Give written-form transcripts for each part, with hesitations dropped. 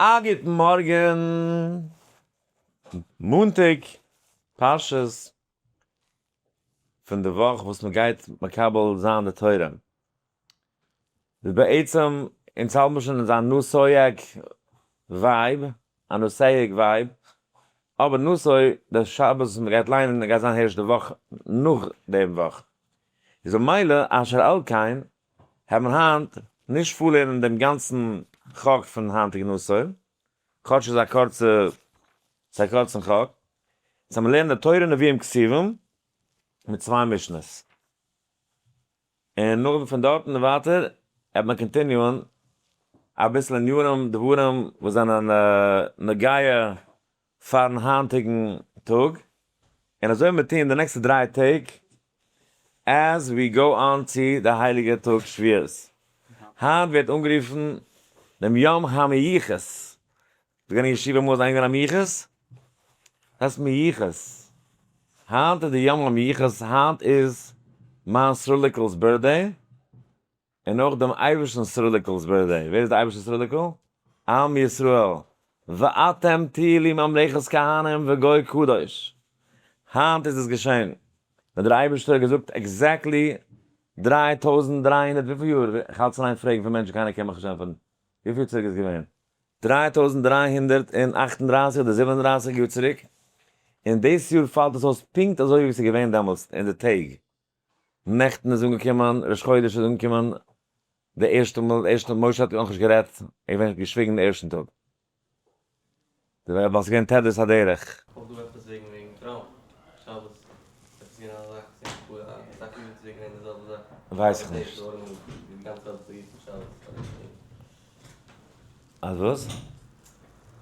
א גוטן מארגן, מאנטאג פרשת פון די וואך וואס מען גייט מקבל זיין די תורה. איז בעצם אונז האלט מיר שוין אין זיין נושאי'ג vibe, א נושאי'ג vibe, אבער נשא די שבת וואס מען גייט ליינען גייט זיין הערשט די וואך נאך דעם וואך, איז ממילא אשר על כן העט מען היינט נישט פארלערנען דעם גאנצן חק פון היינטיגן נשא, כאטש ס'איז א קורצע, ס'איז א קורצן חק, סא מען לערנט די תורה נביאים כתובים מיט צוויי משנה'ס, און נאכדעם פון דארטן און ווייטער העט מען continue ען אביסל ענינים דברים וואס זענען נוגע פארן היינטיגן טאג, און אזוי וועט מען טון די נעקסטע דריי טעג as we go on צו די הייליגע טאג שבועות. היינט ווערט אנגערופן דעם יום המיוחס. ביסט געווען אין ישיבה אמאל איז איינער געווען א מיוחס? דאס הייסט מיוחס. היינט איז די יום המיוחס, היינט איז מיין סרוליקל'ס birthday, און אויך דעם אייבערשטנ'ס סרוליקל'ס birthday. ווער איז די אייבערשטנ'ס סרוליקל? עם ישראל. ואתם תהיו לי ממלכת כהנים וגוי קדוש. היינט איז עס געשען. ווען דער אייבערשטער האט געזאגט exactly 3300 וויפיל יאר? איך האלט זיך אין איין פרעגן פון מענטשן קיינער קען מיך נישט ענטפערן. וויפיל יאר צוריק איז געווען? 3338 אדער 37 יאר צוריק. און דאס יאר פאלט עס אויס פונקט אזוי ווי עס איז געווען דעמאלטס אין די טעג. נעכטן איז אנגעקומען, ראש חודש איז אנגעקומען די ערשטע מאל, די ערשטע משה האט נאכנישט גערעדט, ער איז געווען געשוויגן די ערשטן טאג, ווייל ס'איז געווען טעדערס הדרך. אויך דא עפעס וועגן וועגן טראמפ שבת עפעס געווען א זאך צו פאר אסאך יארן צוריק געווען די זעלבע זאך. ווייס איך נישט. די גאנצע וועלט האט געהיטן שבת. אז וואס?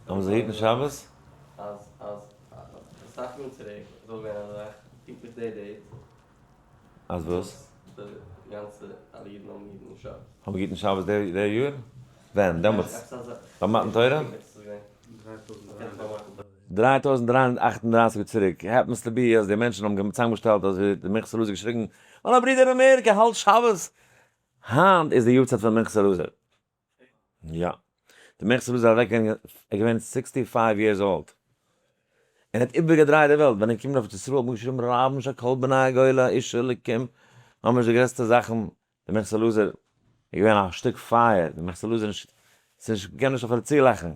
האבן זיי געהיטן שבת? אז אז אסאך יארן צוריק איז אויך געווען א זאך פונקטליך די date. אז וואס? די גאנצע אלע אידן האבן געהיטן שבת. האבן געהיטן שבת די יאר? ווען? דעמאלטס? ביי מתן תורה? 3338 יאר צוריק, happens to be אז די מענטשן האבן צוזאמגעשטעלט אז די מנחת אלעזר געשריגן, מיינע ברידער אין אמעריקע האלט שבת! היינט איז די יארצייט פון מנחת אלעזר. יא. די מנחת אלעזר איז אוועק ווען ער איז געווען 65 years old. און האט איבערגעדרייט די וועלט. ווען ער איז געקומען אויף ארץ ישראל האט מען געשריבן רבן של כל בני הגולה איש אלוקים. ממש די גרעסטע זאכן. די מנחת אלעזר איז געווען א שטיק פייער. די מנחת אלעזר איז נישט, מ'קען נישט אפילו צולאכן.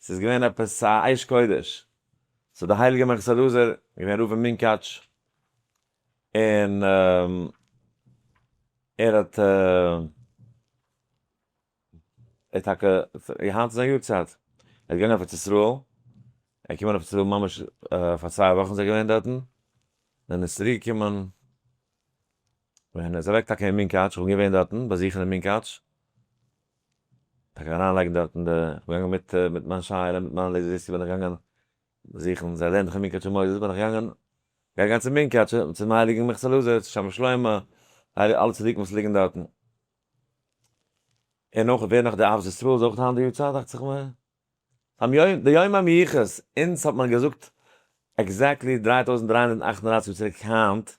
ס'איז געווען עפעס א אש קודש. so די הייליגע מנחת אלעזר איז געווען רב אין מונקאטש. און ער האט ער טאקע היינט איז זיין יארצייט, ער איז געגאנגען אויף ארץ ישראל, ער איז געקומען אויף ארץ ישראל ממש פאר צוויי וואכן איז ער געווען דארטן, און איז צוריק געקומען, ווען ער איז אוועק טאקע אין מונקאטש, איך בין געווען דארטן באזוכן אין מונקאטש, טאקע אריינלייגן דארטן די, איך בין געגאנגען מיט מיט מיין שייעלע מיט מיין לעזער בין איך געגאנגען באזוכן, זיי לערנען דאך אין מונקאטשער מוסדות, בין איך געגאנגען געגאנגען צום מונקאטשער, צום הייליגן מנחת אלעזר, צו שם שלמה, אלע צדיקים וואס ליגן דארטן. און אויך ווער נאך די אהבת ישראל איז אויך היינט די יארצייט דאכט זיך מיר. די יום המיוחס, אונז האט מען געזאגט exactly 3338 יאר צוריק היינט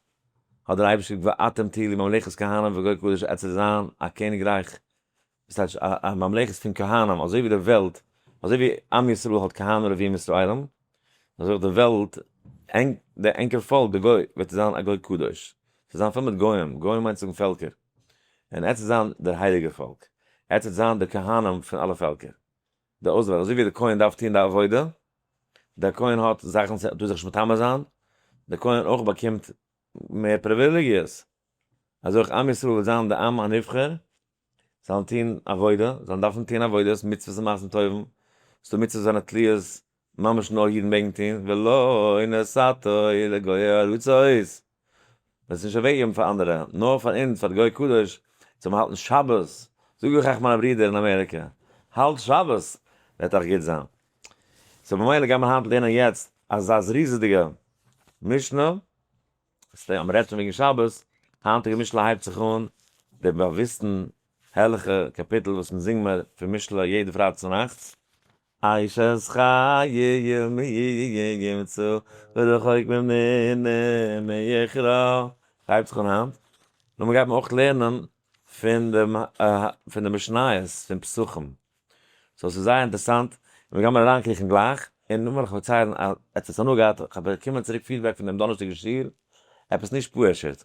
האט דער אייבערשטער געזאגט ואתם תהיו לי ממלכת כהנים וגוי קדוש עטס וועט זיין א קעניגרייך דאס טייטש א ממלכת פון כהנים אזוי ווי די וועלט אזוי ווי עם ישראל האט כהנים לוויים ישראלים אזוי אויך די וועלט ענק די ענקער פאלק די גוי וועט זיין א גוי קדוש ס'וועט זיין פול מיט גוים גוים מיינט זאגן פעלקער און עטס וועט זיין דער הייליגער פאלק עטס וועט זיין די כהנים פון אלע פעלקער די אויסוואל אזוי ווי די כהן דארף טון די עבודה דער כהן האט זאכן צו טאר זיך נישט מטמא זיין דער כהן אויך באקומט מער פריווילעגיעס אזוי אויך עם ישראל וועט זיין די עם הנבחר זאלן טון עבודה, זאלן דארפן טון עבודות, מצוות און מעשים טובים, ס'דא מצוות זענען תלויות, ממש נאר אידן מעגן טון, ולא נתתו לגויי ארצות, וועסט נישט אוועקגעבן פאר אנדערע, נאר פאר אונז, פאר די גוי קדוש, זאל מען האלטן שבת, זאג איך אייך מיינע ברידער אין אמעריקע, האלט שבת, וועט אייך גוט זיין. so ממילא גיימער היינט לערנען יעצט אזא זריזות'דיגע משנה, סתם מ'רעדט שוין וועגן שבת, היינטיגע משלי הייבט זיך אן די באוויסטן הערליכע קאפיטל וואס מ'זינגט מיר פון משלי יעדע פרייטאג צונאכטס, אשת חיל מי ימצא ורחוק ממנה מי יכרה, הייבט זיך אן היינט, נו מ'גייט מיר אויך לערנען פון די פון די משניות פון פסחים. so ס'איז זייער אינטערעסאנט, און מיר גיימער אריינקריכן גלייך, און נאר איך פארציילן אז עטס האטס הנאה געהאט, איך האב באקומען צוריק feedback פון דעם דאנערשטאג שיעור, עפעס נישט פשוט.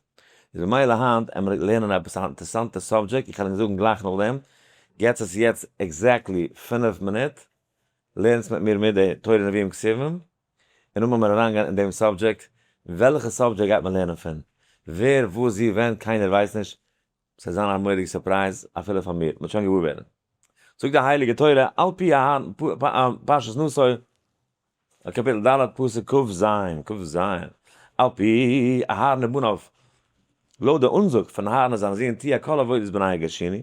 איז ממילא היינט עמער לערנען עפעס א אינטערעסאנטע subject, איך וועל ענק זאגן גלייך נאכדעם, געטס עס יעצט exactly 5 מינוט, לערנטס מיט מיר מיט די תורה נביאים כתובים, און נאכדעם וועלן מיר אריינגיין אין דעם subject, וועלכע subject גייט מען לערנען פון? ווער, וואס, ווי, ווען, קיינער ווייסט נישט, ס'וועט זיין א מורא'דיגע surprise אפילו פאר מיר, מ'וועט שוין געוואר ווערן. זאגט די הייליגע תורה, על פי אהרן, פרשת נשא, קאפיטל ד', פסוק כ"ז, כ"ז, על פי אהרן ובניו, לויט די אנזאג פון אהרן און זיינע זין, תהיה כל עבודת בני הגרשוני,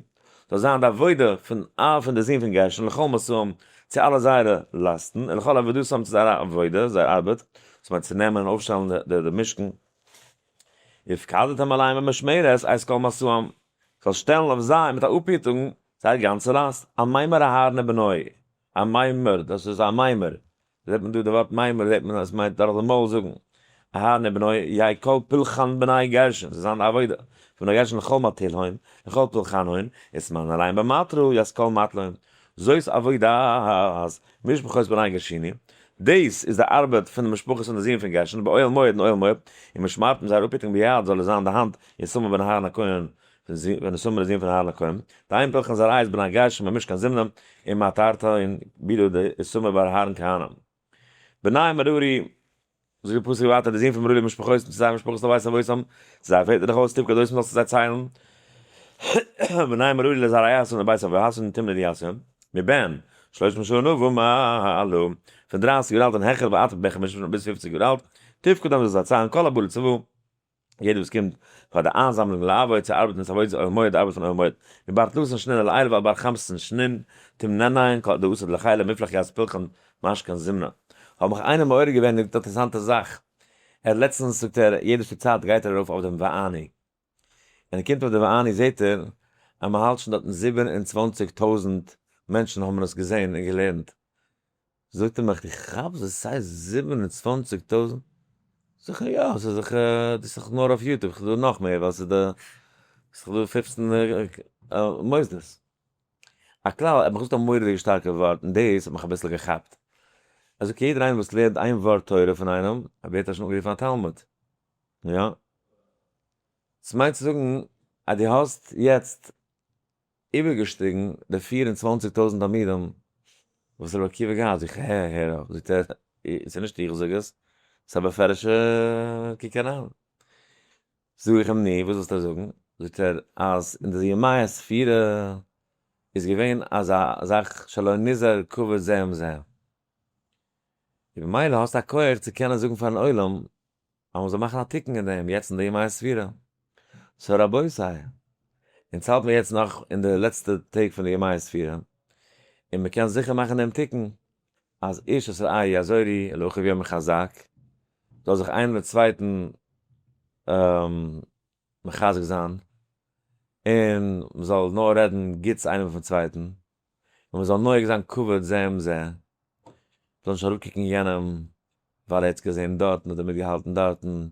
זאל זיין די עבודה פון פון די זין פון גרשון, לכל משאם, צו אלע זייערע לאסטן, און לכל עבודתם צו זייער עבודה, זייער ארבעט, דאס מיינט צו נעמען און אויפשטעלן די משכן. ופקדתם עליהם במשמרת את כל משאם, זאל שטעלן אויף זיי מיט א אפהיטונג זייער גאנצע לאסט, על מימר אהרן ובנו, א מימר, דאס איז א מימר, זעט מען דא די ווארט מימר זעט מען אז עס מיינט דורך די מויל זאגן, אהרן ובנו יהא כל פולחן בני גרשון, זיי זיין די עבודה פון בני גרשון לכל מטלהון, לכל פולחנהון, ותמנה עליהם במטרא את כל מטלהון, זאת עבודת משפחות בני גרשוני, דאס איז די ארבעט פון די משפחות פון די זין פון גרשון, באוהל מועד אין אוהל מועד, ומשמרתם זייער אפהיטונג ביד זאל עס זיין די האנט איתמר בן אהרן הכהן, פון איתמר די זון פון אהרן הכהן, דהם פולחן זרעית בני גרשון במשכן זמנם, ומטרתו און בידו די איתמר בר אהרן כהנא. בני מררי, זאגט די פסוק ווייטער, די זין פון מררי משפחות, צו זייער משפחות לבית אבותם, צו זייער פעטער די הויז תפקד אותם זאלסטו זיי ציילן, בני מררי לזרעיתם לבית אבותם תמנה יתהם, מבן שלשים שנה ומעלה, פון 30 יאר אלט און העכער ועד בן חמשים ביז 50 יאר אלט, תפקדם זאלסטו זיי ציילן כל הבא לצבא, יעדער וואס קומט פאר די איינזאמלונג לעבוד צו ארבעטן איז עבודת אוהל מועד, די ארבעט פון אוהל מועד. מבר תלתין שנין ולעילא ועד בר חמסין שנין תמנינהון כל דאתית לחיילא מפלח ית פולחן משכן זמנה. האט מיך איינער מעורר געווען די אינטערעסאנטע זאך, ער האט לעצטנס זאגט ער יעדע שטיק צייט גייט ער ארויף אויף דעם ואני, ווען ער קומט אויף די ואני זעט ער אז מען האלט שוין דארטן 27,000 מענטשן האבן עס געזען און געלערנט, זאגט ער מיך, דו כאפסט וואס ס'הייסט 27,000? זאג איך אים, יא, ס'איז דאך, דאס איז דאך נאר אויף YouTube, ס'איז דא נאך מער ווייל ס'איז דא, ס'איז דא 15 מוסדות. א כלל, ער האט מיך געזאגט א מורא'דיגע שטארקע ווארט, און דאס האט מיך אביסל געכאפט. ער זאגט, יעדער איינער וואס לערנט איין ווארט תורה פון איינעם, ווערט ער שוין אנגערופן א תלמיד. יא. ס'מיינט צו זאגן אז דו האסט יעצט איבערגעשטיגן די 24,000 תלמידים וואס רבי עקיבא געהאט, זאג איך, הער הער אויף, זאגט ער, ס'איז נישט איך זאג עס, ס'איז א בפירוש'ע קוק אריין. זאג איך אים, נו, וואס ווילסטו זאגן? זאגט ער, אז אין די ימי הספירה איז געווען אזא זאך שלא נזהר כבוד זה עם זה. און במילא האסטו א כח צו קענען זאגן פארן עולם אז מ'זאל מאכן א תיקון אין דעם יעצט אין די ימי הספירה. so רבותי, אונז האלט מיר יעצט נאך אין די לעצטע טעג פון די ימי הספירה, און מ'קען זיכער מאכן דעם תיקון אז איש את רעהו יעזורו ולאחיו יאמר חזק, זאל זיך איינער דעם צווייטן מחזק זיין, און מ'זאל נאר רעדן גוטס איינער פון צווייטן, און מ'זאל נוהג זיין כבוד זה עם זה, מ'זאל נישט אראפקוקן יענעם ווייל ער האט עס געזען דארטן אדער מיטגעהאלטן דארטן,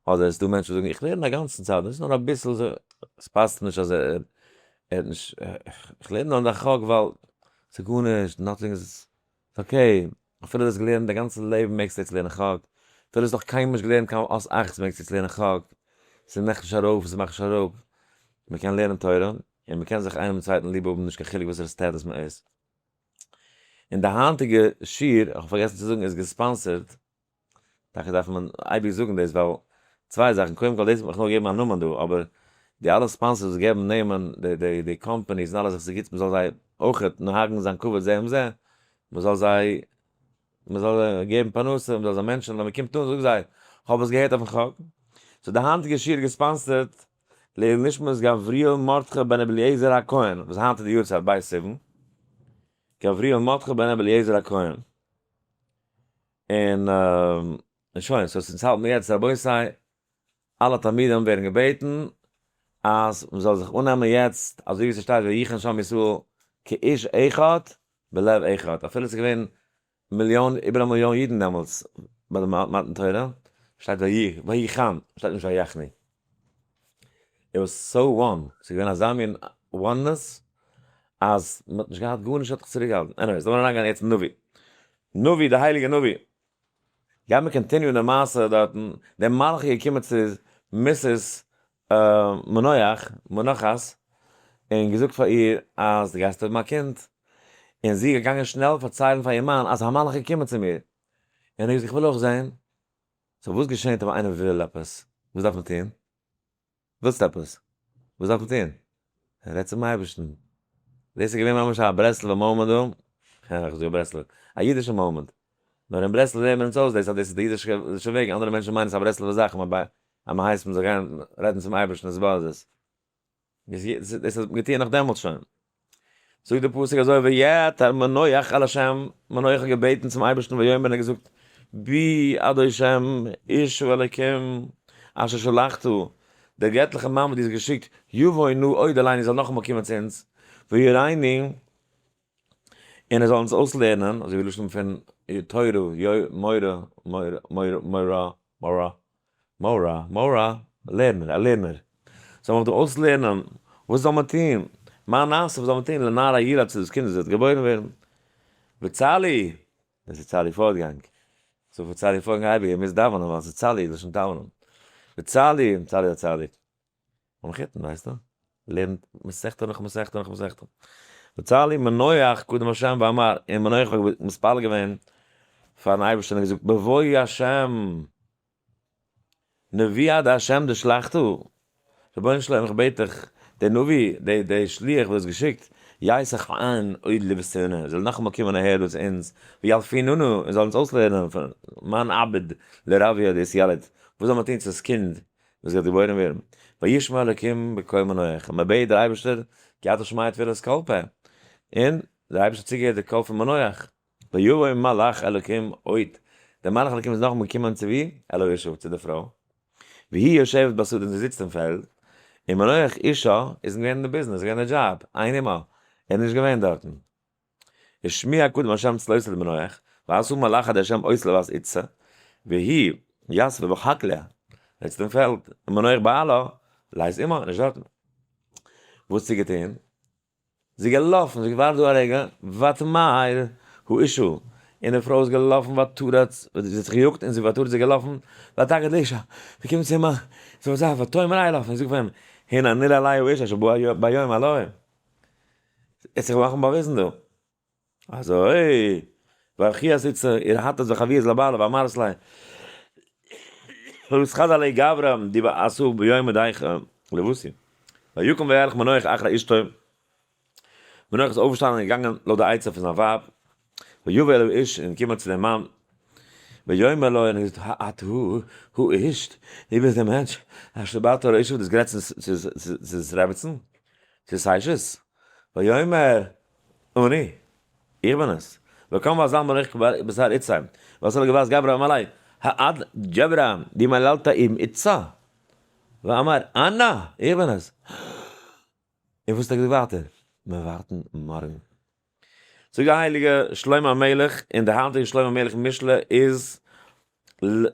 אדער עס איז דא מענטשן וואס זאגן איך לערן א גאנצן צייט, דאס איז נאר אביסל, עס פאסט נישט אז ער האט נישט, איך לערן נאר די חק ווייל ס'איז גארנישט, nothing איז okay, אפילו דו האסט געלערנט די גאנצע לעבן מעגסטו יעצט לערנען חק, אפילו האסט נאך קיינמאל נישט געלערנט קיין אות אחת מעגסטו יעצט לערנען חק, ס'מאכט נישט ארויף און ס'מאכט נישט אראפ, מ'קען לערנען תורה און מ'קען זיך איינעם דעם צווייטן ליב האבן נישט קיין חילוק וואסערע status מ'איז. און די היינטיגע שיעור, איך האב פארגעסן צו זאגן, איז גע sponsored, טאקע דארף מען אייביג זאגן דאס ווייל צוויי זאכן, קודם כל דאס האט מיך נאר געגעבן א נאמען דא, אבער די אלע sponsors וואס געבן נעמען, די companies און אלעס, ס'איז גוט מ'זאל זיי אויכעט נוהגן זיין כבוד זה עם זה, מ'זאל זיי, מ'זאל זיי געבן פרנסה, מ'זאל זיי מענטשן, ווען מ'קומט אן זאג זיי, כ'האב עס געהערט אויפן חק. so די היינטיגע שיעור גע sponsored לעילוי נשמת גבריאל מרדכי בן רבי אליעזר הכהן, וואס היינט איז די יארצייט ב' סיוון, גבריאל מרדכי בן רבי אליעזר הכהן. און שוין, so אונז האלט מיר יעצט רבותי, אלע תלמידים ווערן געבעטן אז מען זאל זיך אננעמען יעצט, אזוי ווי ס'שטייט ויחן שם ישראל כאיש אחד בלב אחד, אפילו ס'איז געווען מיליאן, איבער א מיליאן אידן דעמאלטס ביי די מתן תורה, שטייט ויחן, שטייט נישט ויחנו. It was so one, ס'איז געווען אזא מין oneness. אז מען האט נישט געהאט גארנישט האט זיך צוריקגעהאלטן. Anyways, לאמיר אריינגיין יעצט אין נביא. נביא, די הייליגע נביא. גייען מיר continue ען די מעשה דארטן, דער מלאך איז געקומען צו Mrs. מנוח, מנחת, און געזאגט פאר איר אז דו גייסט האבן א קינד, און זי איז געגאנגען שנעל פארציילן פאר איר מאן אז א מלאך איז געקומען צו מיר, און ער האט געזאגט איך וויל אויך זען. So וואס געשענט אויב איינער וויל עפעס? וואס דארף מען טון? ווילסט עפעס? וואס דארף מען טון? רעד צום אייבערשטן. דאס איז געווען ממש א ברסלב'ע moment דא, איך זאג ברסלב, א אידישע moment. נאר אין ברסלב לערנט מען אונז אויס דאס אז דאס איז די אידישע וועג, אנדערע מענטשן מיינען עס איז א ברסלב'ע זאך אז מען הייסט מען זאל גיין רעדן צום אייבערשטן איז באזיס. דאס האט מען געטון נאך דעמאלטס שוין. זאגט דער פסוק אזוי ויעתר מנוח אל השם, מנוח האט געבעטן צום אייבערשטן ויאמר און ער האט געזאגט בי אדון שם איש האלקים אשר שלחת, דער געטליכער מאן וואס דו האסט געשיקט, יבוא נא עוד אלינו זאל נאכאמאל קומען צו אונז, ויראינו און ער זאל אונז אויסלערנען, אזוי ווי לשון פון תורה, מורה, מורה, מורה, מורה, מורה, מורה, לערנער, א לערנער. זאל מען דא אויסלערנען, וואס זאל מען טון? מה נעשה, וואס זאל מען טון? לנער הילד צו דאס קינד וואס וועט געבוירן ווערן. וצלי, דאס איז צלי פארגאנג. So פאר צלי פארגאנג אייביג, ער מוז דאווענען ווייל ס'איז צלי, לשון דאווענען. וצלי, צלי הצדיק. מחותן, ווייסטו? לערנט מסכתא נאך מסכתא נאך מסכתא. וצלי מנוח קדם השם ואמר, און מנוח האט מתפלל געווען פארן אייבערשטען און געזאגט, בבוא השם, נביא עד השם דשלחתו, רבונו של עולם איך בעט דיך, דער נביא, דער שליח וואס האסט געשיקט, ייסך עין עוד לבשרנו, זאל נאכאמאל קומען אהער דא צו אונז, וילפיננו, און זאל אונז אויסלערנען פון מה נעביד לרביה דאס ילד, וואס זאל מען טון צו דאס קינד וואס גייט געבוירן ווערן, וישמע אלקים בקול מנוח, און מען בעט דער אייבערשטער, כי אתה שומע תפילת כל פה, און דער אייבערשטער האט צוגעהערט די קול פון מנוח, ויבוא מלאך אלקים עוד, דער מלאך אלקים איז נאכאמאל געקומען צו ווי? אל האשה, צו די פרוי, והיא יושבת בשדה און זי זיצט אין פעלד, און מנוח אישה איז געווען אין די ביזנעס, געווען אין די דזשאב, אין עמה, ער איז נישט געווען דארטן. השמיע קדם השם צלותיה למנוח, ועשו מלאך עד השם עוש לבית עצה, והיא יסבה בחקליה, זיצט אין פעלד, און מנוח בעלה, לייז עמה, נישט דארטן. וואס האט זי געטון? זי איז געלאפן, זי האט געווארט דא א רגע, ותמהר האשה, און די פרוי איז געלאפן ותרץ, זי האט זיך געיאגט און זי ותרץ איז געלאפן, ותגד לאישה, זי קומט צו אים, זי זאגט ותאמר אליו, און זי זאגט פאר אים, הנה נראה אלי האיש אשר בא ביום אלי. עס זיך מאכן באוויזן דא. אזוי, ואחי אז איצט איר האט עס וחבי איז לבעלה ואמרת לה, וסחד עלי גברא די ועשו ביום דייך לבוסי. ויקום וילך מנוח אחרי אשתו. מנוח איז אויפגעשטאנען און געגאנגען לויט די עצה פון זיין ווייב. ויבא אל האיש און געקומען צו דעם מאן. ויאמר לו און ער האט געזאגט, את הוא האיש, דו ביסט דער מענטש, אשר באת אל האשה וואס דו האסט גערעדט צו רעבעצן, צו סיישעס, ויאמר אני, איך בין עס, וקם ואזל מלך בשר עצה, ועשה לו גבעת גברא ואמר לי, העד גברא די מללת עם עצה, ואמר אנא, איך בין עס. און וואס האט ער געזאגט ווייטער? מיר ווארטן מארגן. זאגט דער הייליגער שלמה המלך, און די היינטיגע שלמה המלך משלי איז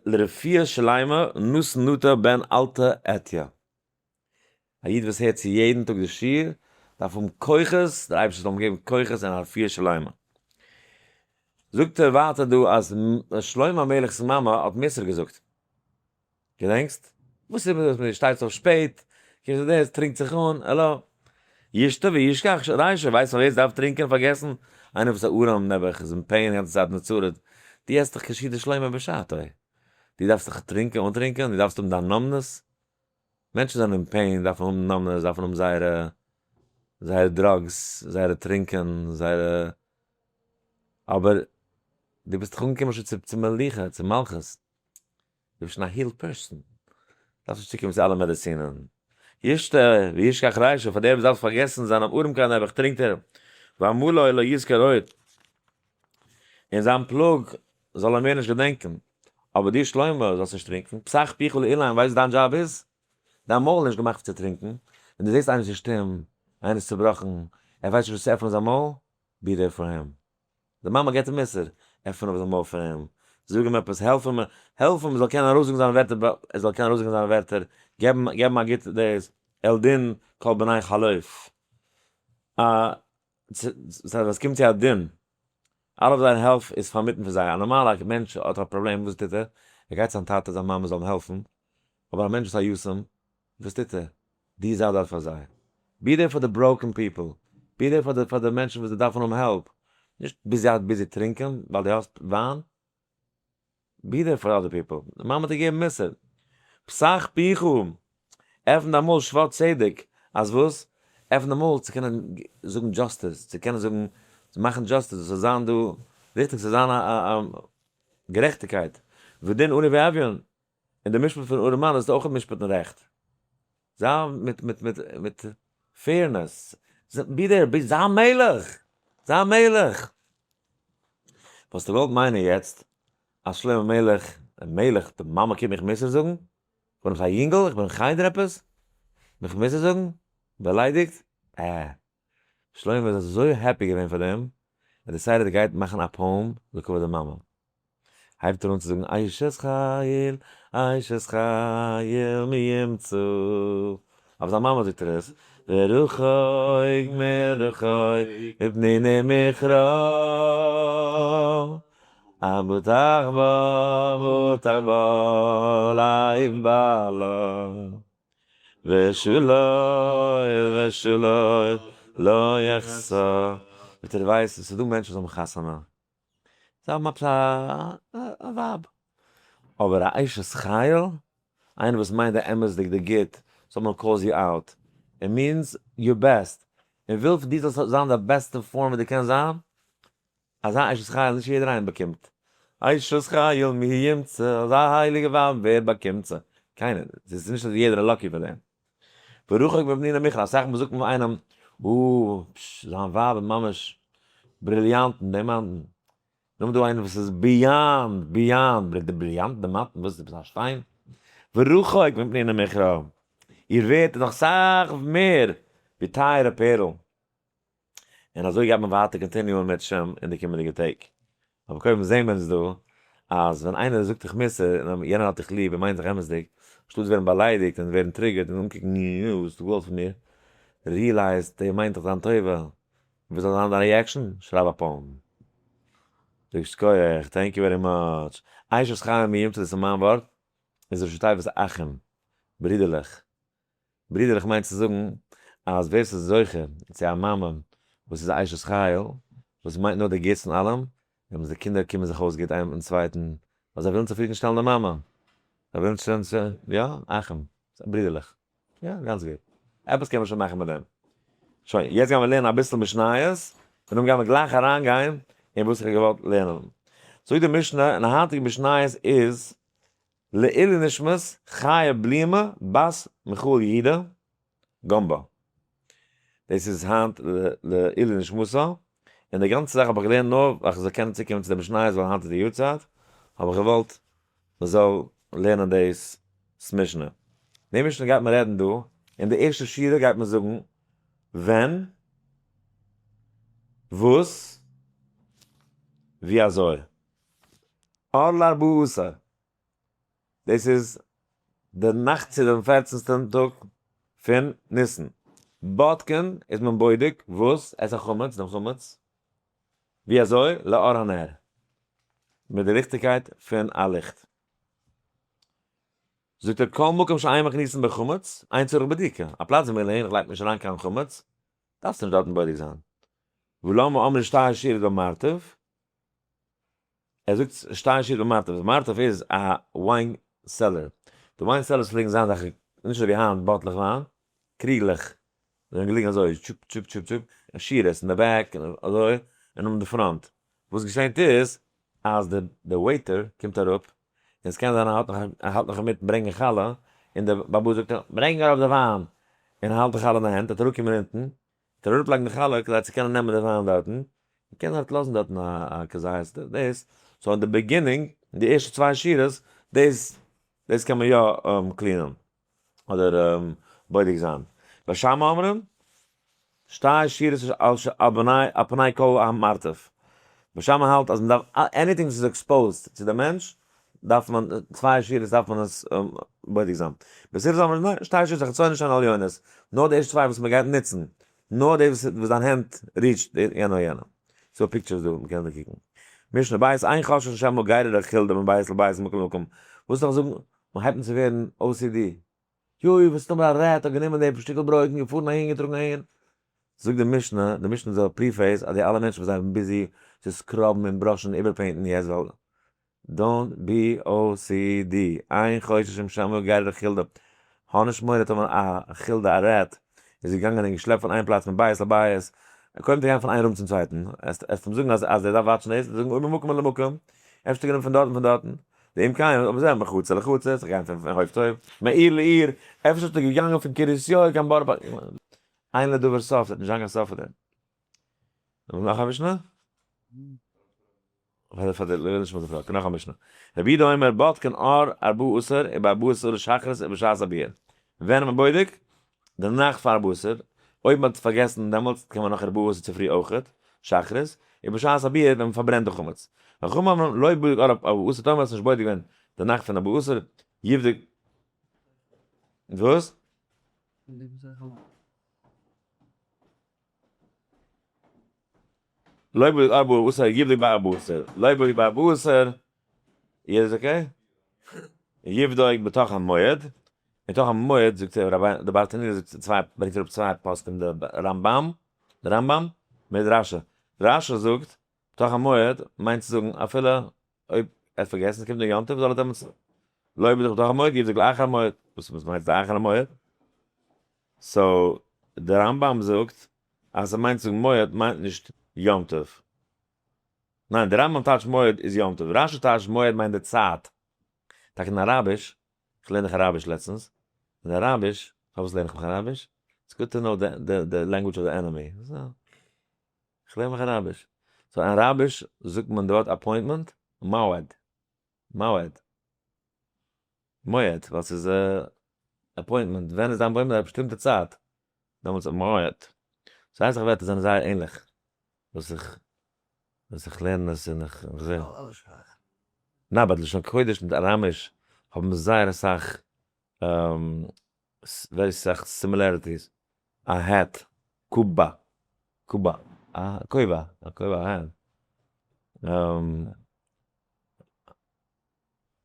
לרפואה שלימה נתן נטע בן אלטא עטיה. א איד וואס הערט צו יעדן טאג די שיעור דארף האבן כוחות, דער אייבערשטער זאל אים געבן כוחות און א רפואה שלימה. זאגט ער ווייטער דא אז שלמה המלך'ס מאמע האט מוסר געזאגט. געדענקסט? וואס איז מיט דאס מען שטייט אויף שפעט, קומט צו דאס, טרינקט זיך אן, העלא. ישתה וישכח רישא, ווייסט פאר ווער ס'דארף טרינקען פארגעסן? איינער וואס איז ארעם נעבעך, איז אין pain די גאנצע צייט אין צרות, דו עסט דאך כשיטת שלמה בשעתו. דו דארפסט דיך טרינקען אנטרינקען, דו דארפסט האבן דיין numbness. מענטשן זענען אין pain, דארפן האבן numbness, דארפן האבן זייערע זייערע drugs, זייערע טרינקען, זייערע אבער דו ביסט דאך אנגעקומען שוין צו מלוכה, צו מלכות. דו ביסט שוין א healed person, דארפסט נישט צוקומען צו אלע מעדעצינען. ישתה וישכח רישא, פאר דער וואס דארף פארגעסן זיין ארעמקייט נעבעך טרינקט ער, ועמלו לא יזכור עוד, און זיין פלאג זאל ער מער נישט געדענקען. אבער דו שלמה זאלסט נישט טרינקען, פתח פיך לאלם, ווייסט וואס דיין דזשאב איז? דיין מויל איז נישט געמאכט צו טרינקען, ווען דו זעסט איינער איז שטום, איינער איז צובראכן, ער ווייסט נישט וואס צו עפענען זיין מויל, be there for him. די מאמע געבט אים מוסר, עפן אויף זיין מויל פאר אים, זאג אים עפעס, העלף אים, העלף אים ער זאל קענען ארויסזאגן זיינע ווערטער, ער זאל קענען ארויסזאגן זיינע ווערטער, געב אים, געב אים א גוט דאס, על דין כל בני חלוף. א. ווען ס'קומט צו א דין, אלע זייער העלפ איז פארמיטן פון זיי. א נארמאלע מענטש האט א פראבלעם, וואס טוט ער? ער גייט צו זיין טאטע, זיין מאמע זאלן העלפן. אבער א מענטש וואס איז א יתום, וואס טוט ער? די זיי דארט פאר זיי. be there for the broken people. be there פאר די מענטשן וואס זיי דארפן האבן help. נישט busy busy טרינקען ווייל דו האסט וויין. be there for other people. די מאמע האט דיר געגעבן מוסר. פתח פיך. עפן דיין מויל שפט צדק. אז וואס? עפן דיין מויל צו קענען זאגן justice. צו קענען זאגן, צו מאכן justice. עס זאל זיין דא ריכטיג, ס'זאל זיין א גערעכטיגקייט. ודין עני ואביון. און די משפט פון ארעמאן איז אויך משפט און רעכט. זיי מיט מיט מיט מיט fairness. be there, be, זיי מלך! זיי מלך! וואלסטו געוואלט מיינען יעצט אז שלמה המלך, מלך, די מאמע קומט מיך מוסר זאגן? איך בין נאך א יונגל, איך בין אין חדר עפעס? מיך מוסר זאגן? באליידיגט? אה. שלמה איז אזוי happy געווען פאר דעם, ער decided ער גייט מאכן א poem לכבוד די מאמע. הייבט ער אן צו זאגן אשת חיל, אשת חיל מי ימצא. אויף זיין מאמע זאגט ער עס, ורחוק מרחוק מפניני מכרה, הבטח בה בטח בה לב בעלה, ושלא ושלא לא יחסר. זאגט ער, דו ווייסט, עס איז דא מענטשן וואס האבן חתונה, זיי האבן עפעס א ווייב. אבער א אשת חיל, איינער וואס מיינט די אמת'דיג די גוט, someone calls you out, it means your best, און וויל פון דיר זאלסט זיין די בעסטע form וואס דו קענסט זיין, אזא אשת חיל נישט יעדער איינער באקומט. אשת חיל מי ימצא, אזא הייליגע ווייב ווער באקומט זי? קיינער, ס'איז נישט אז יעדער איז lucky פאר דעם. ורחוק מפניני מכרה, אסאך מאל זאגט מען פאר איינעם, אה, פשש, זיין ווייב איז ממש בריליאנטן, דימאנטן. נאכדעם דא איינער וואס איז beyond, beyond, די בריליאנטן, דימאנטן, וואס איז דאס, א שטיין? ורחוק מפניני מכרה, איר ווערט איז נאך סאך מער ווי טייערע פערל. און אזוי גייט מען ווייטער continue ען מיט שם אין די קומענדיגע טעג. אבער קודם זעהן מיר אונז דא אז ווען איינער זאגט דיך מוסר און יענער האט דיך ליב און מיינט דיך אמת'דיג, אנשטאט ווערן באליידיגט און ווערן triggered און אנקוקן נו וואס האסטו געוואלט פון מיר, realize דער מיינט דאך דיין טובה, וואס זאל זיין דיין reaction? שרייב א poem. זאג שכוח, thank you very much. אשת חיל מי ימצא דאס איז מיין ווארט, איז ראשי תיבות אחים, ברידערלעך. ברידערלעך מיינט צו זאגן אז ווער ס'איז זוכה צו א מאמע וואס איז א אשת חיל, וואס מיינט נאר די גוטס פון אלעם, דעמאלטס די קינדער קומען זיך אויס גוט איינער מיטן צווייטן, ווייל זיי ווילן צופרידן שטעלן די מאמע, זיי ווילן שטעלן צו, יא, אחים, ברידערלעך, יא, גאנץ גוט, עפעס קען מען שוין מאכן מיט דעם. שוין, יעצט גיימיר לערנען אביסל משניות, און דאן גיימיר גלייך אריינגיין אין וואס איך האב געוואלט לערנען. זאגט די משנה, און די היינטיגע משניות איז לעילוי נשמת חיה בלימא בת מיכאל יהודה גאמבא. דאס איז היינט לעילוי נשמתה, און די גאנצע זאך האב איך געלערנט נאר ווייל איך זאל קענען צוקומען צו די משניות ווייל היינט איז די יארצייט, האב איך געוואלט מען זאל לערנען דאס משנה. די משנה גייט מען רעדן דא, אין די ערשטע שורה גייט מען זאגן ווען, וואס, ווי אזוי. אור לארבעה עשר, דאס איז די נאכט צו דעם פערצנסטען טאג פון ניסן. בודקין איז מען בודק וואס? את החמץ, דעם חמץ. ווי אזוי? לאור הנר, מיט די ליכטיגקייט פון א ליכט. זאגט ער כל מקום שאין מכניסין בו חמץ, אין צריך בדיקה, א פלאץ ווי מען לערנט לייגט מען נישט אריין קיין חמץ, דארפסטו נישט דארטן בודק זיין. ולמה אמרו שתי שורות במרתף? ער זאגט שתי שורות במרתף, מרתף איז א wine cellar, די wine cellars פלעגן זיין אזעלכע, נישט אזוי ווי היינט באטלעך וויין, קריגלעך, זיי זענען געליגן אזוי טשופ טשופ טשופ טשופ, און שורות אין די back און אזוי, און אן די front, וואס געשענט איז אז די די waiter קומט אראפ, און עס קען זיין ער האלט נאך ער האלט נאך אינמיטן ברענגען חלה, און די באבא זאגט אים ברענג אראפ די וויין, און ער האלט די חלה אין די הענט, ער וועט אראפקומען אונטן, וועט ער אראפלייגן די חלה כדי צו קענען נעמען די וויין דארטן, מען קען דארט לאזן דארטן א כזית דאס, so אין די beginning, אין די ערשטע צוויי שורות, דאס דאס קען מען יא clean ען, אדער בודק זיין. בית שמאי אומרים, שתי שורות על פני כל המרתף. בית שמאי האלט אז מען דארף anything וואס איז exposed צו די מענטש, דארף מען, צוויי שורות דארף מען עס בודק זיין. בית הלל אומרים, ניין, שתי שורות החיצונות שהן עליונות, נאר די ערשטע צוויי וואס מען גייט נוצן. נאר די וואס דיין הענט reach ט, יענע און יענע. ס'דא pictures דא, מ'קען דא קוקן. משנה בית, אין חוששין שמא גררה חולדה מבית לבית ממקום למקום. וואס זאל איך זאגן? מ'הייבט אן צו ווערן OCD. יוי, וואס טאמער א rat האט גענומען די שטיקל ברויט און געפארן אהין געטראגן אהין. זאגט די משנה, די משנה איז א preface אז די אלע מענטשן וואס זענען busy צו scrub ן און brush ן און איבער paint ן יעצט ווייל don't be OCD, אין חוששין שמא גררה חולדה, האב נישט מורא טאמער א חולדה א rat איז געגאנגען און געשלעפט פון איין פלאץ מבית לבית, קודם צו גיין פון איין room צום צווייטן, עסט אים זאגן אז ער דארף watch ן דאס, זאגן או ממקום למקום, אפשר גענומען פון דארט און פון דארטן, ואם כן, אבער זה מחצר לחצר, זיך גיין פון הויף צו הויף, מעיר לעיר, אפשר האט ער געגאנגען פון קרית יואל קיין בארא פארק, אין לדבר סוף, ס'וועט נישט זיין קיין סוף פאר דעם. נאך א משנה? פאר די לעילוי נשמת הפרק, נאך א משנה. רבי יהודה אומר בודקין אור ארבעה עשר ובארבעה עשר לשחרית ובשעת הביעור. ווען איז מען בודק? די נאכט פאר ארבעה עשר, אויב מען האט פארגעסן דעמאלטס קען מען נאך ארבעה עשר צופרי אויכעט, שחרית, ובשעת הביעור ווען מען פארברענט די חמץ. וחכמים אומרים לא בדק אור ארבעה עשר טאמער האסט נישט בודק געווען די נאכט פון ארבעה עשר, יבדוק וואס? לא בדק ארבעה עשר יבדוק בארבעה עשר, לא בדק בארבעה עשר, יעדער איז okay? יבדוק בתוך המועד, בתוך המועד זאגט דער רבי, דער ברטנורא זאגט צוויי, ברענגט אראפ צוויי פוסקים, דער רמב ם, דער רמב ם מיט רש י, רש י זאגט בתוך המועד מיינט צו זאגן אפילו אויב ער האט פארגעסן עס קומט נאר יום טוב זאל ער דעמאלטס לא בדק בתוך המועד יבדוק לאחר המועד, וואס מיינט לאחר המועד? so דער רמב ם זאגט אז ס'מיינט צו זאגן מועד מיינט נישט יום טוב. ניין, דער רמב ם טייטשט מועד איז יום טוב, רש י טייטשט מועד מיינט די צייט. טאקע אין אראביש, איך לערן דאך אראביש לעצטנס, אין אראביש, פארוואס לערן איך מיך אראביש? it's good to know the language of the enemy. איך לערן מיך אראביש. so אין אראביש זאגט מען די ווארט appointment, מועד. מועד. מועד, ווייל ס'איז appointment. ווען איז דיין appointment? א באשטימטע צייט. דעמאלטס מועד. זייער אסאך ווערטער זענען זייער ענליך. וואס איך וואס איך לערן עס און איך זע. ניין but לשון קודש מיט אראמיש האבן זייער אסאך very סאך similarities. א hat, קובא, קובא, א כובע, א כובע א hat.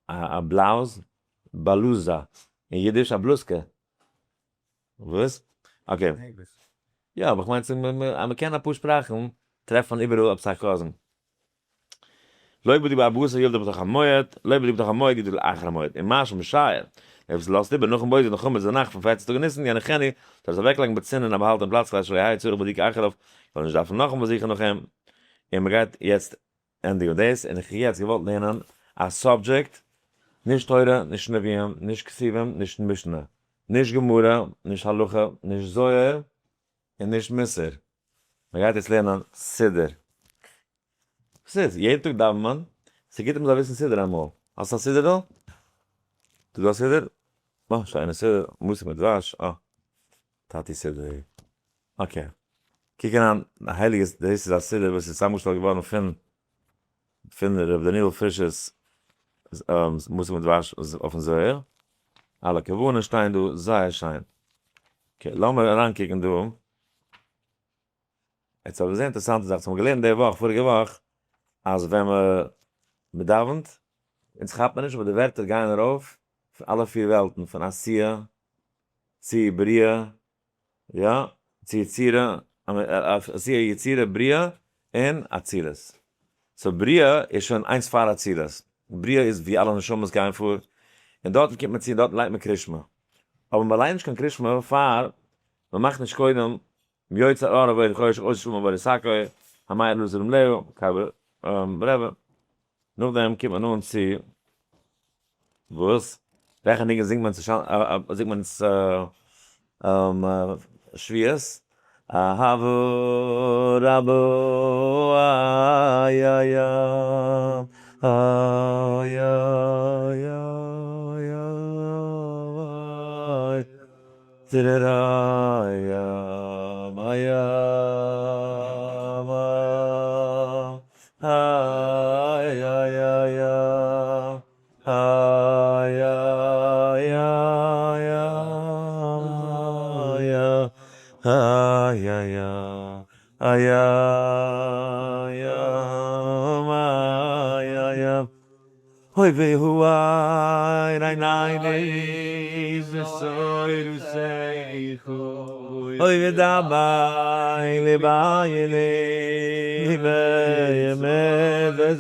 א בלאוז, בלוזא, אין אידיש א בלוזקע. וואס? okay. יא, אבער כ'מיין צו אז מ'קען אפאר שפראכן, טרעפט מען איבעראל עפעס א cousin. לא בדק בארבעה עשר יבדוק בתוך המועד, לא בדק בתוך המועד יבדוק לאחר המועד, און מה שמשייר, דער וואס לאזט איבער נאכן בודק נאך חמץ די נאכט פון פערצן טאג אין ניסן, יניחנו, זאל עס אוועקלייגן בצנעה אין א באהאלטענע פלאץ כדי שלא יהא צורך בדיקה אחריו, זאל נישט דארפן נאכאמאל זוכן נאך אים, און מ'גייט יעצט ענדיגן דאס, און איך האב יעצט געוואלט לערנען א subject, נישט תורה, נישט נביאים, נישט כתובים, נישט משנה, נישט גמרא, נישט הלכה, נישט זוהר, און נישט מוסר. מען גייט יעצט לערנען סידור. וואס איז? יעדן טאג דאווענט מען, ס'גוט אז מען זאל וויסן סידור אמאל. האסט א סידור דא? איז דא א סידור? אה, שיינע סידור, מתוק מדבש, אה, טאטי סידור. okay. קוק אריין, די הייליגע, דאס איז א סידור וואס איז צוזאמגעשטעלט געווארן פון פון ר' דניאל פריש'ס מתוק מדבש אויפן זוהר. אלע כוונות שטייען דא זייער שיין. okay, לאמיר אריינקוקן דא. יעצט האב איך געזען אינטערעסאנטע זאך, אונז האבן געלערנט די וואך, פאריגע וואך, אז ווען מען דאווענט, אונז כאפט מען נישט אבער די ווערטער גייען ארויף פון אלע פיר וועלטן, פון עשיה צו בריאה, יא, צו יצירה, עשיה יצירה בריאה און אצילות. so בריאה איז שוין איינס פאר אצילות. בריאה איז ווי אלע נשמות גייען פאר, און דארטן קומט מען צו און דארטן לייגט מען קרישמע. אבער מען לייגט נישט קיין קרישמע פאר מען מאכט נישט קודם יוצר אור עבודת חושך עושה שלום עבודת שקו המאיר לזרם לאה קבר רבי. נאכדעם קומט מען אן צו וואס? וועלכע ניגון זינגט מען צו זינגט מען שבועות? אהבה רבה איי איי איי איי איי אוי והאר עינינו בתורתך אוי ודבר לבנו במצוותיך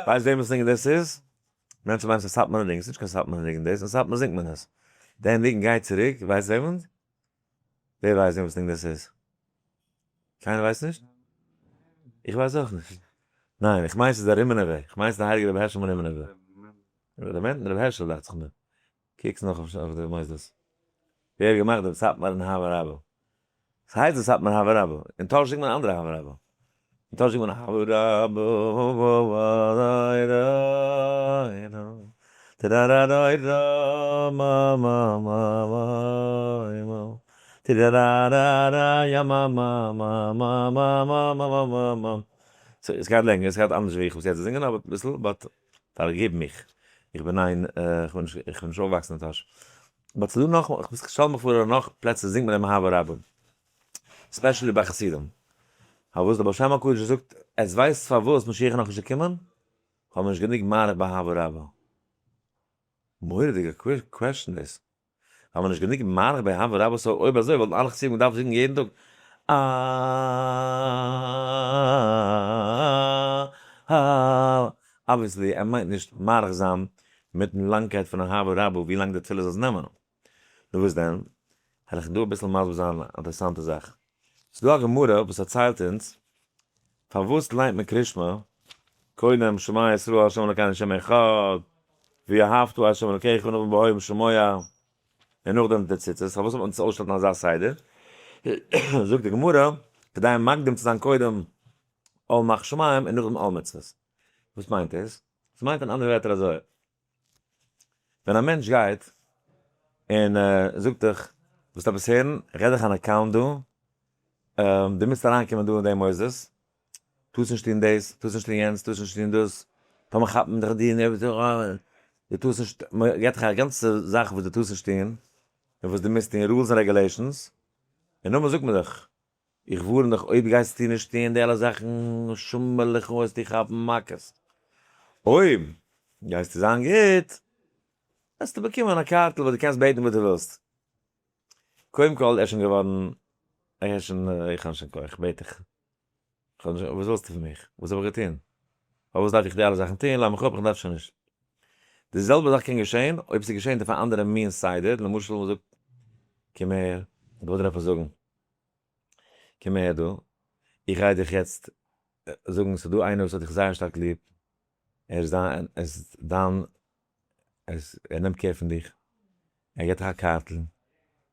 ווייסט וועמענס ניגון דאס איז? מענטשן מיינען ס'איז סאטמארע ניגון, ס'איז נישט קיין סאטמארע ניגון דאס, אין סאטמאר זינגט מען עס. דער ניגון גייט צוריק, ווייסט וועמענס? ווער ווייסט וועמענס ניגון דאס איז? קיינער ווייסט נישט? איך ווייס אויך נישט. ניין, איך מיין ס'איז דער רימינובער, איך מיין ס'איז דער הייליגער רבי הערשל מרימינובער. רבי הערשל דאכט זיך מיר. קוקטס נאך אויף די מוסדות. ווער האט געמאכט דעם סאטמארן אהבה רבה? ס'הייסט די סאטמאר אהבה רבה. אין טאהש זינגט מען א אנדערע אהבה רבה. אין טאהש זינגט מען אהבה רבה ס'גייט לענגער, ס'גייט אנדערש ווי איך וואס יעצט זינגען אבער אביסל but פארגיב מיך, איך בין איין, איך בין נישט, איך בין נישט אויפגעוואקסן אין טאהש. but ס'דא נאך, איך שטעל מיך פאר אז נאך פלעצער זינגט מען דעם אהבה רבה. especially ביי חסידים. פארוואס דער בעל שם הקדוש זאגט, עטס ווייסט פארוואס משיח איז נאכנישט געקומען? האבן נישט גענוג מאריך באהבה רבה. מורא'דיגע question דאס. האבן נישט גענוג מאריך באהבה רבה, so אויב אזוי וואלטן אלע חסידים געדארפט זינגען יעדן טאג אה. obviously ער מיינט נישט מאריך זיין מיטן לאנגקייט פון אהבה רבה ווי לאנג די תפילה זאל נעמען. נו וואס דען? העל איך דא אביסל מסביר זיין א אינטערעסאנטע זאך. ס'איז דא א גמרא וואס פארציילט אונז פארוואס ליינט מען קרישמע קודם שמע ישראל ה' אלקינו ה' אחד ואהבת את ה' אלקיך און נאכדעם והיה אם שמוע און נאכדעם די ציצית, פארוואס האט מען עס אויסגעשטעלט אין אזא סדר? זאגט די גמרא כדי מקדים צו זיין קודם עול מלכות שמים און נאכדעם עול מצוות. וואס מיינט דאס? ס'מיינט אין אנדערע ווערטער אזוי, ווען א מענטש גייט און זאגט דיך, ווילסט עפעס הערן? איך געב דיך אן account דא, דו מוזט אריינקומען דא אין די מוסדות, טארסט נישט טון דאס, טארסט נישט טון יענץ, טארסט נישט טון דאס, טאמער כאפט מען דיך דיר, דו טארסט נישט, מען געבט דיך א גאנצע זאך וואס דו טארסט נישט טון, און וואס דו מוזט טון, rules און regulations, און נאכדעם זאגט מען דיך, איך ווארן דיך אויב גייסטו נישט טוען די אלע זאכן שמור לך וועסטו כאפן מכות, אויב גייסטו זיין גוט וועסטו באקומען א קארטל וואס דו קענסט בעטן וואס דו ווילסט. קודם כל ער איז שוין געווארן ער איז שוין איך האב נישט קיין כח בעט איך וואס ווילסטו פון מיך וואס האב איך געטון פארוואס דארף איך די אלע זאכן טון לאז מיך אפ איך דארף שוין נישט. די זעלבע זאך קען געשען אויב ס'איז געשען אויף א אנדערע מין סדר למשל מ'זאגט קום אהער איך וויל דיר עפעס זאגן. קום אהער דא, איך גיי דיך יעצט זאגן, ס'איז דא איינער וואס האט דיך זייער שטארק ליב, ער איז דיין, ער איז דיין, ער נעמט care פון דיך, ער געבט דיך א קארטל,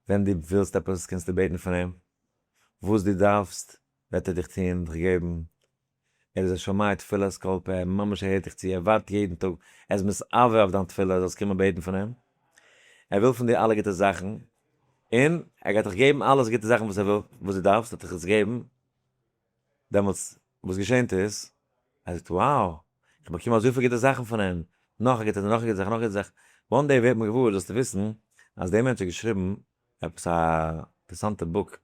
ווען דו ווילסט עפעס קענסטו בעטן פון אים, וואס דו דארפסט וועט ער דיך טון, דיך געבן, ער איז א שומע תפילת כל פה, ממש ער הערט דיך צו, ער ווארט יעדן טאג, ער איז מתאווה אויף דיין תפילה זאלסט קומען בעטן פון אים, ער וויל פון דיר אלע גוטע זאכן, און ער גייט דיך געבן אלעס גוטע זאכן וואס ער וויל, וואס דו דארפסט וועט ער דיך עס געבן, דעמאלטס וואס געשענט איז, ער זאגט wow, איך באקום אזויפיל גוטע זאכן פון אים, נאך א גוטע זאך, נאך א גוטע זאך, נאך א גוטע זאך, one day ווערט מען געוואר, זאלסטו וויסן אז דער מענטש האט געשריבן עפעס א אינטערעסאנטע book,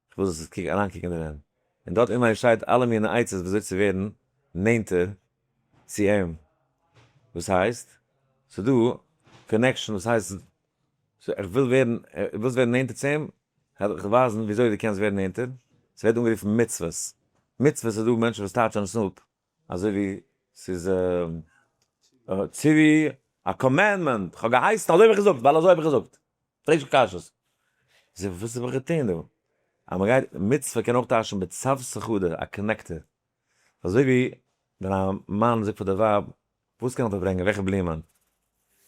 איך וויל זאלסט עס אריינקוקן דערין, און דארט אינווייניג שטייט אלע מיני עצות וויאזוי צו ווערן נענטער צו אים, וואס הייסט? ס'איז דא connection וואס הייסט איך וויל ווערן, ווילסט ווערן נענטער צו אים? כ'וועל דיך ווייזן וויאזוי דו קענסט ווערן נענטער, ס'ווערט אנגערופן מצוות, מצוות איז דא מענטשן וואס טייטשן עס אפ אזוי ווי ס'איז ציווי, א commandment, כ'האב געהייסן אזוי האב איך געזאגט ווייל אזוי האב איך געזאגט. פרעג נישט קיין קשיות. זיי וואס האב איך געטון דא? אז מען גייט מצוה קען אויך טייטשן בצוותא חדא א connector. אזוי ווי ווען א מאן זאגט פאר די ווייב וואס קען איך דיר ברענגען וועלכע בלומען?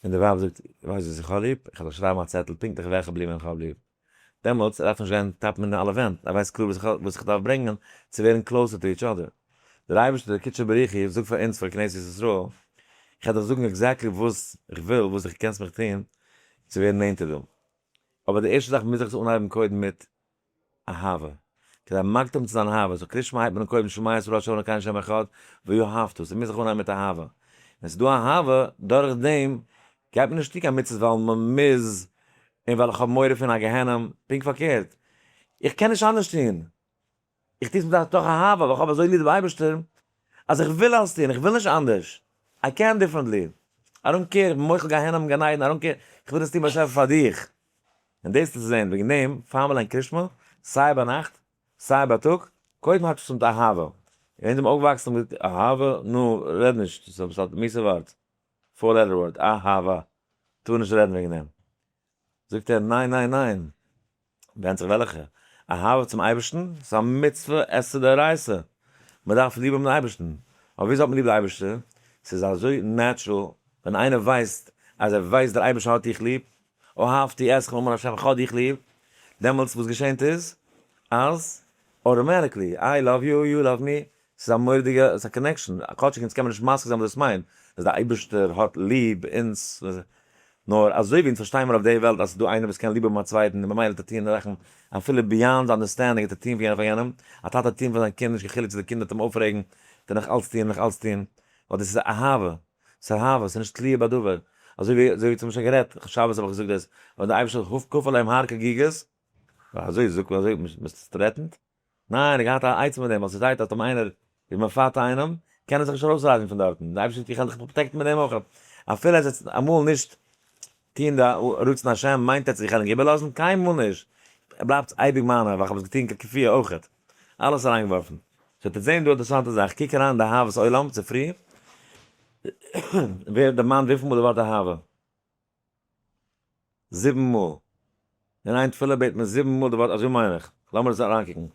און די ווייב זאגט ווייסט וואס איך האב ליב? איך וועל דיר שרייבן א צעטל פונקטליך וועלכע בלומען איך האב ליב. דעמאלטס דארף נישט גיין טאפן אין אלע ווענט, ער ווייסט קלאר וואס איך דארף ברענגען צו ווערן closer to each other. דער אייבערשטער דער קודשא בריך הוא זאגט פאר אונז פאר כנסת ישראל, איך וועל דיך זאגן exactly וואס איך וויל, וואס דו קענסט מיך טון צו ווערן נענטער דא. אבער די ערשטע זאך מוז איך עס אנהייבן קודם מיט אהבה. כדי מקדים צו זיין אהבה, so קריאת שמע הייבט מען אן קודם שמע ישראל ה' אלקינו ה' אחד, ואהבת, ס'מוז זיך אנהייבן מיט אהבה. ווען ס'איז דא אהבה, דורך דעם גייט מען נישט טון קיין מצוות ווייל מ'מוז. און ווייל איך האב מורא פון א גיהנום, פונקט פארקערט, איך קען נישט אנדערש טון, איך טו עס מתוך אהבה, ווייל איך האב אזוי ליב דעם אייבערשטער, אז איך וויל אלעס טון, איך וויל נישט אנדערש, איי קענט דיפרענטלי, איי דאנט קעיר, איך בין מוחל גיהנום גן עדן, איי דאנט קעיר, איך וויל עס טון באשעפער פאר דיך. און דאס צו זען, וועגן דעם פאר מען ליינט קרישמע, סיי ביינאכט, סיי בייטאג, קודם הייבט עס אן מיט אהבה, און אונז זענען אויפגעוואקסן מיט אהבה, נו, רעד נישט, ס'איז א מיאוס'ע ווארט, four letter word, אהבה, טאר נישט רעדן וועגן דעם. זאגט ער, ניין ניין ניין, ווענדט זיך וועלכע, אהבה צום אייבערשטן, ס'איז א מצוה עשה דאורייתא, מען דארף ליב האבן דעם אייבערשטן, אבער וויאזוי האט מען ליב די אייבערשטער? ס'איז אזוי natural, ווען איינער ווייסט אז ער ווייסט דער אייבערשטער האט דיך ליב, אהבתי אתכם אמר השם איך האב דיך ליב, דעמאלטס וואס געשענט איז אז automatically I love you, you love me, ס'איז א מורא'דיגע, ס'איז א connection, כאטשיג אונז קען מען נישט משיג זיין וואס דאס מיינט, אז דער אייבערשטער האט ליב אונז, נאר אזוי ווי אונז פארשטייען מיר אויף די וועלט אז ס'איז דא איינער וואס קען ליב האבן א צווייטן און ממילא וועט ער טוען זאכן אפילו beyond understanding וועט ער טוען פאר יענעם פאר יענעם, א טאטע וועט טוען פאר זיין קינד נישט קיין חילוק צו די קינד וועט אים אויפרעגן, וועט ער נאך אלץ טוען נאך אלץ טוען, ווייל דאס איז אהבה, ס'איז אהבה, ס'איז נישט תלויה בדבר, אזוי ווי אזוי ווי צום שוין גערעדט, שבת האב איך געזאגט דאס, ווען דער אייבערשטער האט כפה עליהם הר כגיגית, אזוי זאגט מען אזוי, מ'טרעטנט. ניין, ער האט געהאט א עצה מיט דעם, ווייל ס'שטייט אז טאמער איינער איז מפתה איינעם, קען ער זיך נישט ארויסרייסן פון דארטן, דער אייבערשטער זאגט איך וועל דיך protect ן מיט דעם אויך, אפילו ער זאל אמאל נישט טון די רצון השם, מיינט ער צו איך וועל אים איבערלאזן? קיינמאל נישט, ער בלייבט אייביג מיינער, ווייל איך האב עס געטון ככפייה אויך, אלעס אריינגעווארפן. סאו טוט זען דא אינטערעסאנטע זאך, קוק אריין אין די אהבת עולם צופרי, ווערט דערמאנט וויפיל מאל די ווארט אהבה? זיבן מאל. אין איין תפילה בעט מען זיבן מאל די ווארט אזוי מיין איך. לאמיר עס אריינקוקן.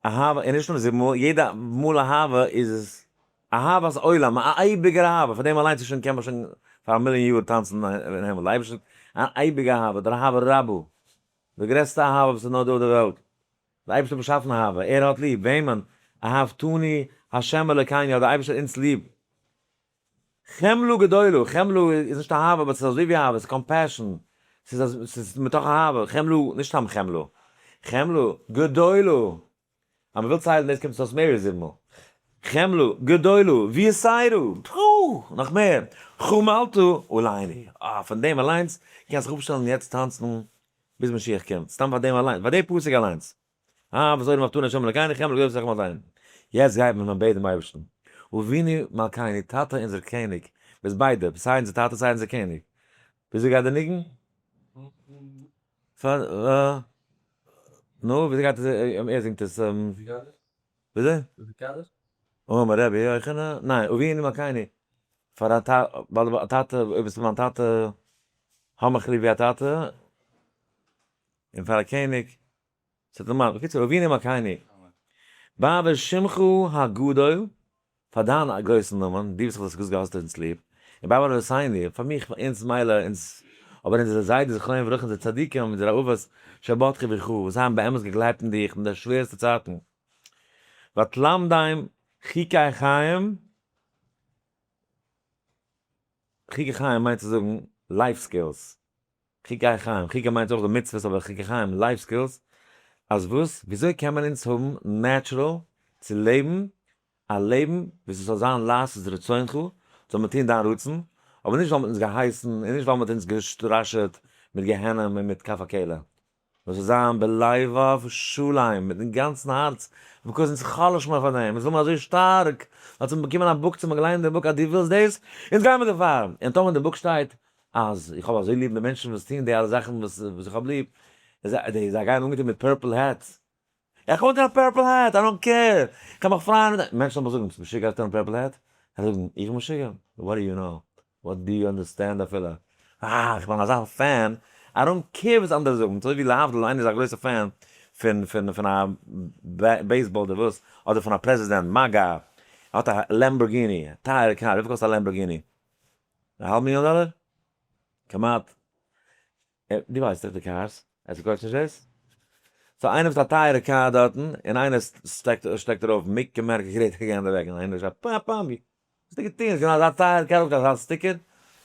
אהבה, און נישט נאר זיבן מאל, יעדע מאל אהבה איז עס אהבת עולם, א אייביגער אהבה, פאר דעם אליינס איז שוין קען מען שוין פאר א מיליאן יאר טאנצן אין הימל. די אייבערשטער האט אן אייביגע אהבה, דער אהבה רבה, די גרעסטע אהבה וואס איז נאר דא אויף די וועלט. דער אייבערשטער האט באשאפן אהבה, ער האט ליב, וועמען? אהבתנו ה' אלוקינו, האט דער אייבערשטער אונז ליב. חמלה גדולה, חמלה איז נישט אהבה אבער ס'איז אזוי ווי אהבה, ס'איז compassion, ס'איז מתוך אהבה, חמלה, נישט סתם חמלה, חמלה גדולה, אז מ'וויל ציילן דאס קומט עס אויס מער ווי זיבן מאל, חמלה גדולה, ויתירה, פו! נאך מער, חמלת עלינו, אה, פון דעם אליינס קענסט זיך אפשטעלן יעצט טאנצן ביז משיח קומט, סתם פאר דעם אליינס, פאר די פסוק אליינס. אה, וואס אויב מ'האט אן השם אלקינו חמלה גדולה וסליחה מלכינו. יעצט גייט מען בעטן דעם אייבערשטן, אבינו מלכינו, טאטע אונזער קעניג, ביסט ביידע, סיי אונזער טאטע סיי אונזער קעניג. וויאזוי גייט די ניגון? פאר נו, וויאזוי גייט עס, ער זינגט עס, וויאזוי? אמר רבי יוחנן, ניין, אבינו מלכינו, פאר א טאטע, ווייל א טאטע, אויב ביסטו מיין טאטע, האב מיך ליב ווי א טאטע, און פאר א קעניג, ס'האט דערמאנט, בקיצור אבינו מלכינו, בעבור שמך הגדול, פאר דיין גרויסן נאמען, דו וואס האסט דאס געהאסט אונז ליב, און בעבור אבותינו, פאר מיך, פאר אונז, מילא אונז, אבער אונזערע זיידעס זכרונם לברכה, אונזערע צדיקים, אונזערע אבות שבטחו בך, וואס האבן באמת געגלייבט אין דיך אין די שווערסטע צייטן, ותלמדם חוקי חיים, חוקי חיים מיינט צו זאגן life skills, חוקי חיים, חוקה מיינט אויך די מצוות אבער חוקי חיים life skills, אז וואס? וויאזוי קען מען אונז האבן natural צו לעבן א לעבן ווי ס'זאל זיין לעשות רצונך, זאל מען טון דיין רצון, אבער נישט ווייל מ'האט אונז געהייסן און נישט ווייל מ'האט אונז געסטראשעט מיט גיהנום און מיט כף הקלע. נאר ס'זאל זיין בלבב שלם, מיטן גאנצן הארץ, because אונז חלש'ן מיר פאר דעם, אונז וויל מיר אזוי שטארק, ווייל אונז האבן באקומען א book צו מיר געליינט די book אז דו ווילסט דאס, אונז גייען מיר דערפאר, און טאמער אין די book שטייט אז איך האב אזוי ליב די מענטשן וואס טוען די אלע זאכן וואס איך האב ליב, זיי גייען אנגעטון מיט purple hats, איך האב אנגעטון א purple hat, I don't care, איך קען מיך פרייען מיט דעם, מענטשן זאלן מיך זאגן ביסט משוגע האסט אן purple hat? איך זאל זאגן איך בין משוגע? what do you know? what do you understand אפילו? אה, איך בין אזא fan, I don't care וואס אנדערע זאגן, אזוי ווי להבדיל איינער איז א גרויסע fan פון פון פון א baseball אדער וואס, אדער פון א פרעזידענט, MAGA, ער האט א Lamborghini, א טייערע קאר, וויפיל קאסט א Lamborghini? א האלב מיליאן דאלער? כמעט. דו ווייסט דאך די cars, עס קויפט נישט דאס. so איינער וואס האט א טייערע קאר דארטן, און איינער שטעקט ארויף Make America Great Again די וועג, און איינער שרייט פא פא מי, וואס האסטו געטון? עס איז געווען אזא טייערע קאר אויף אזא sticker,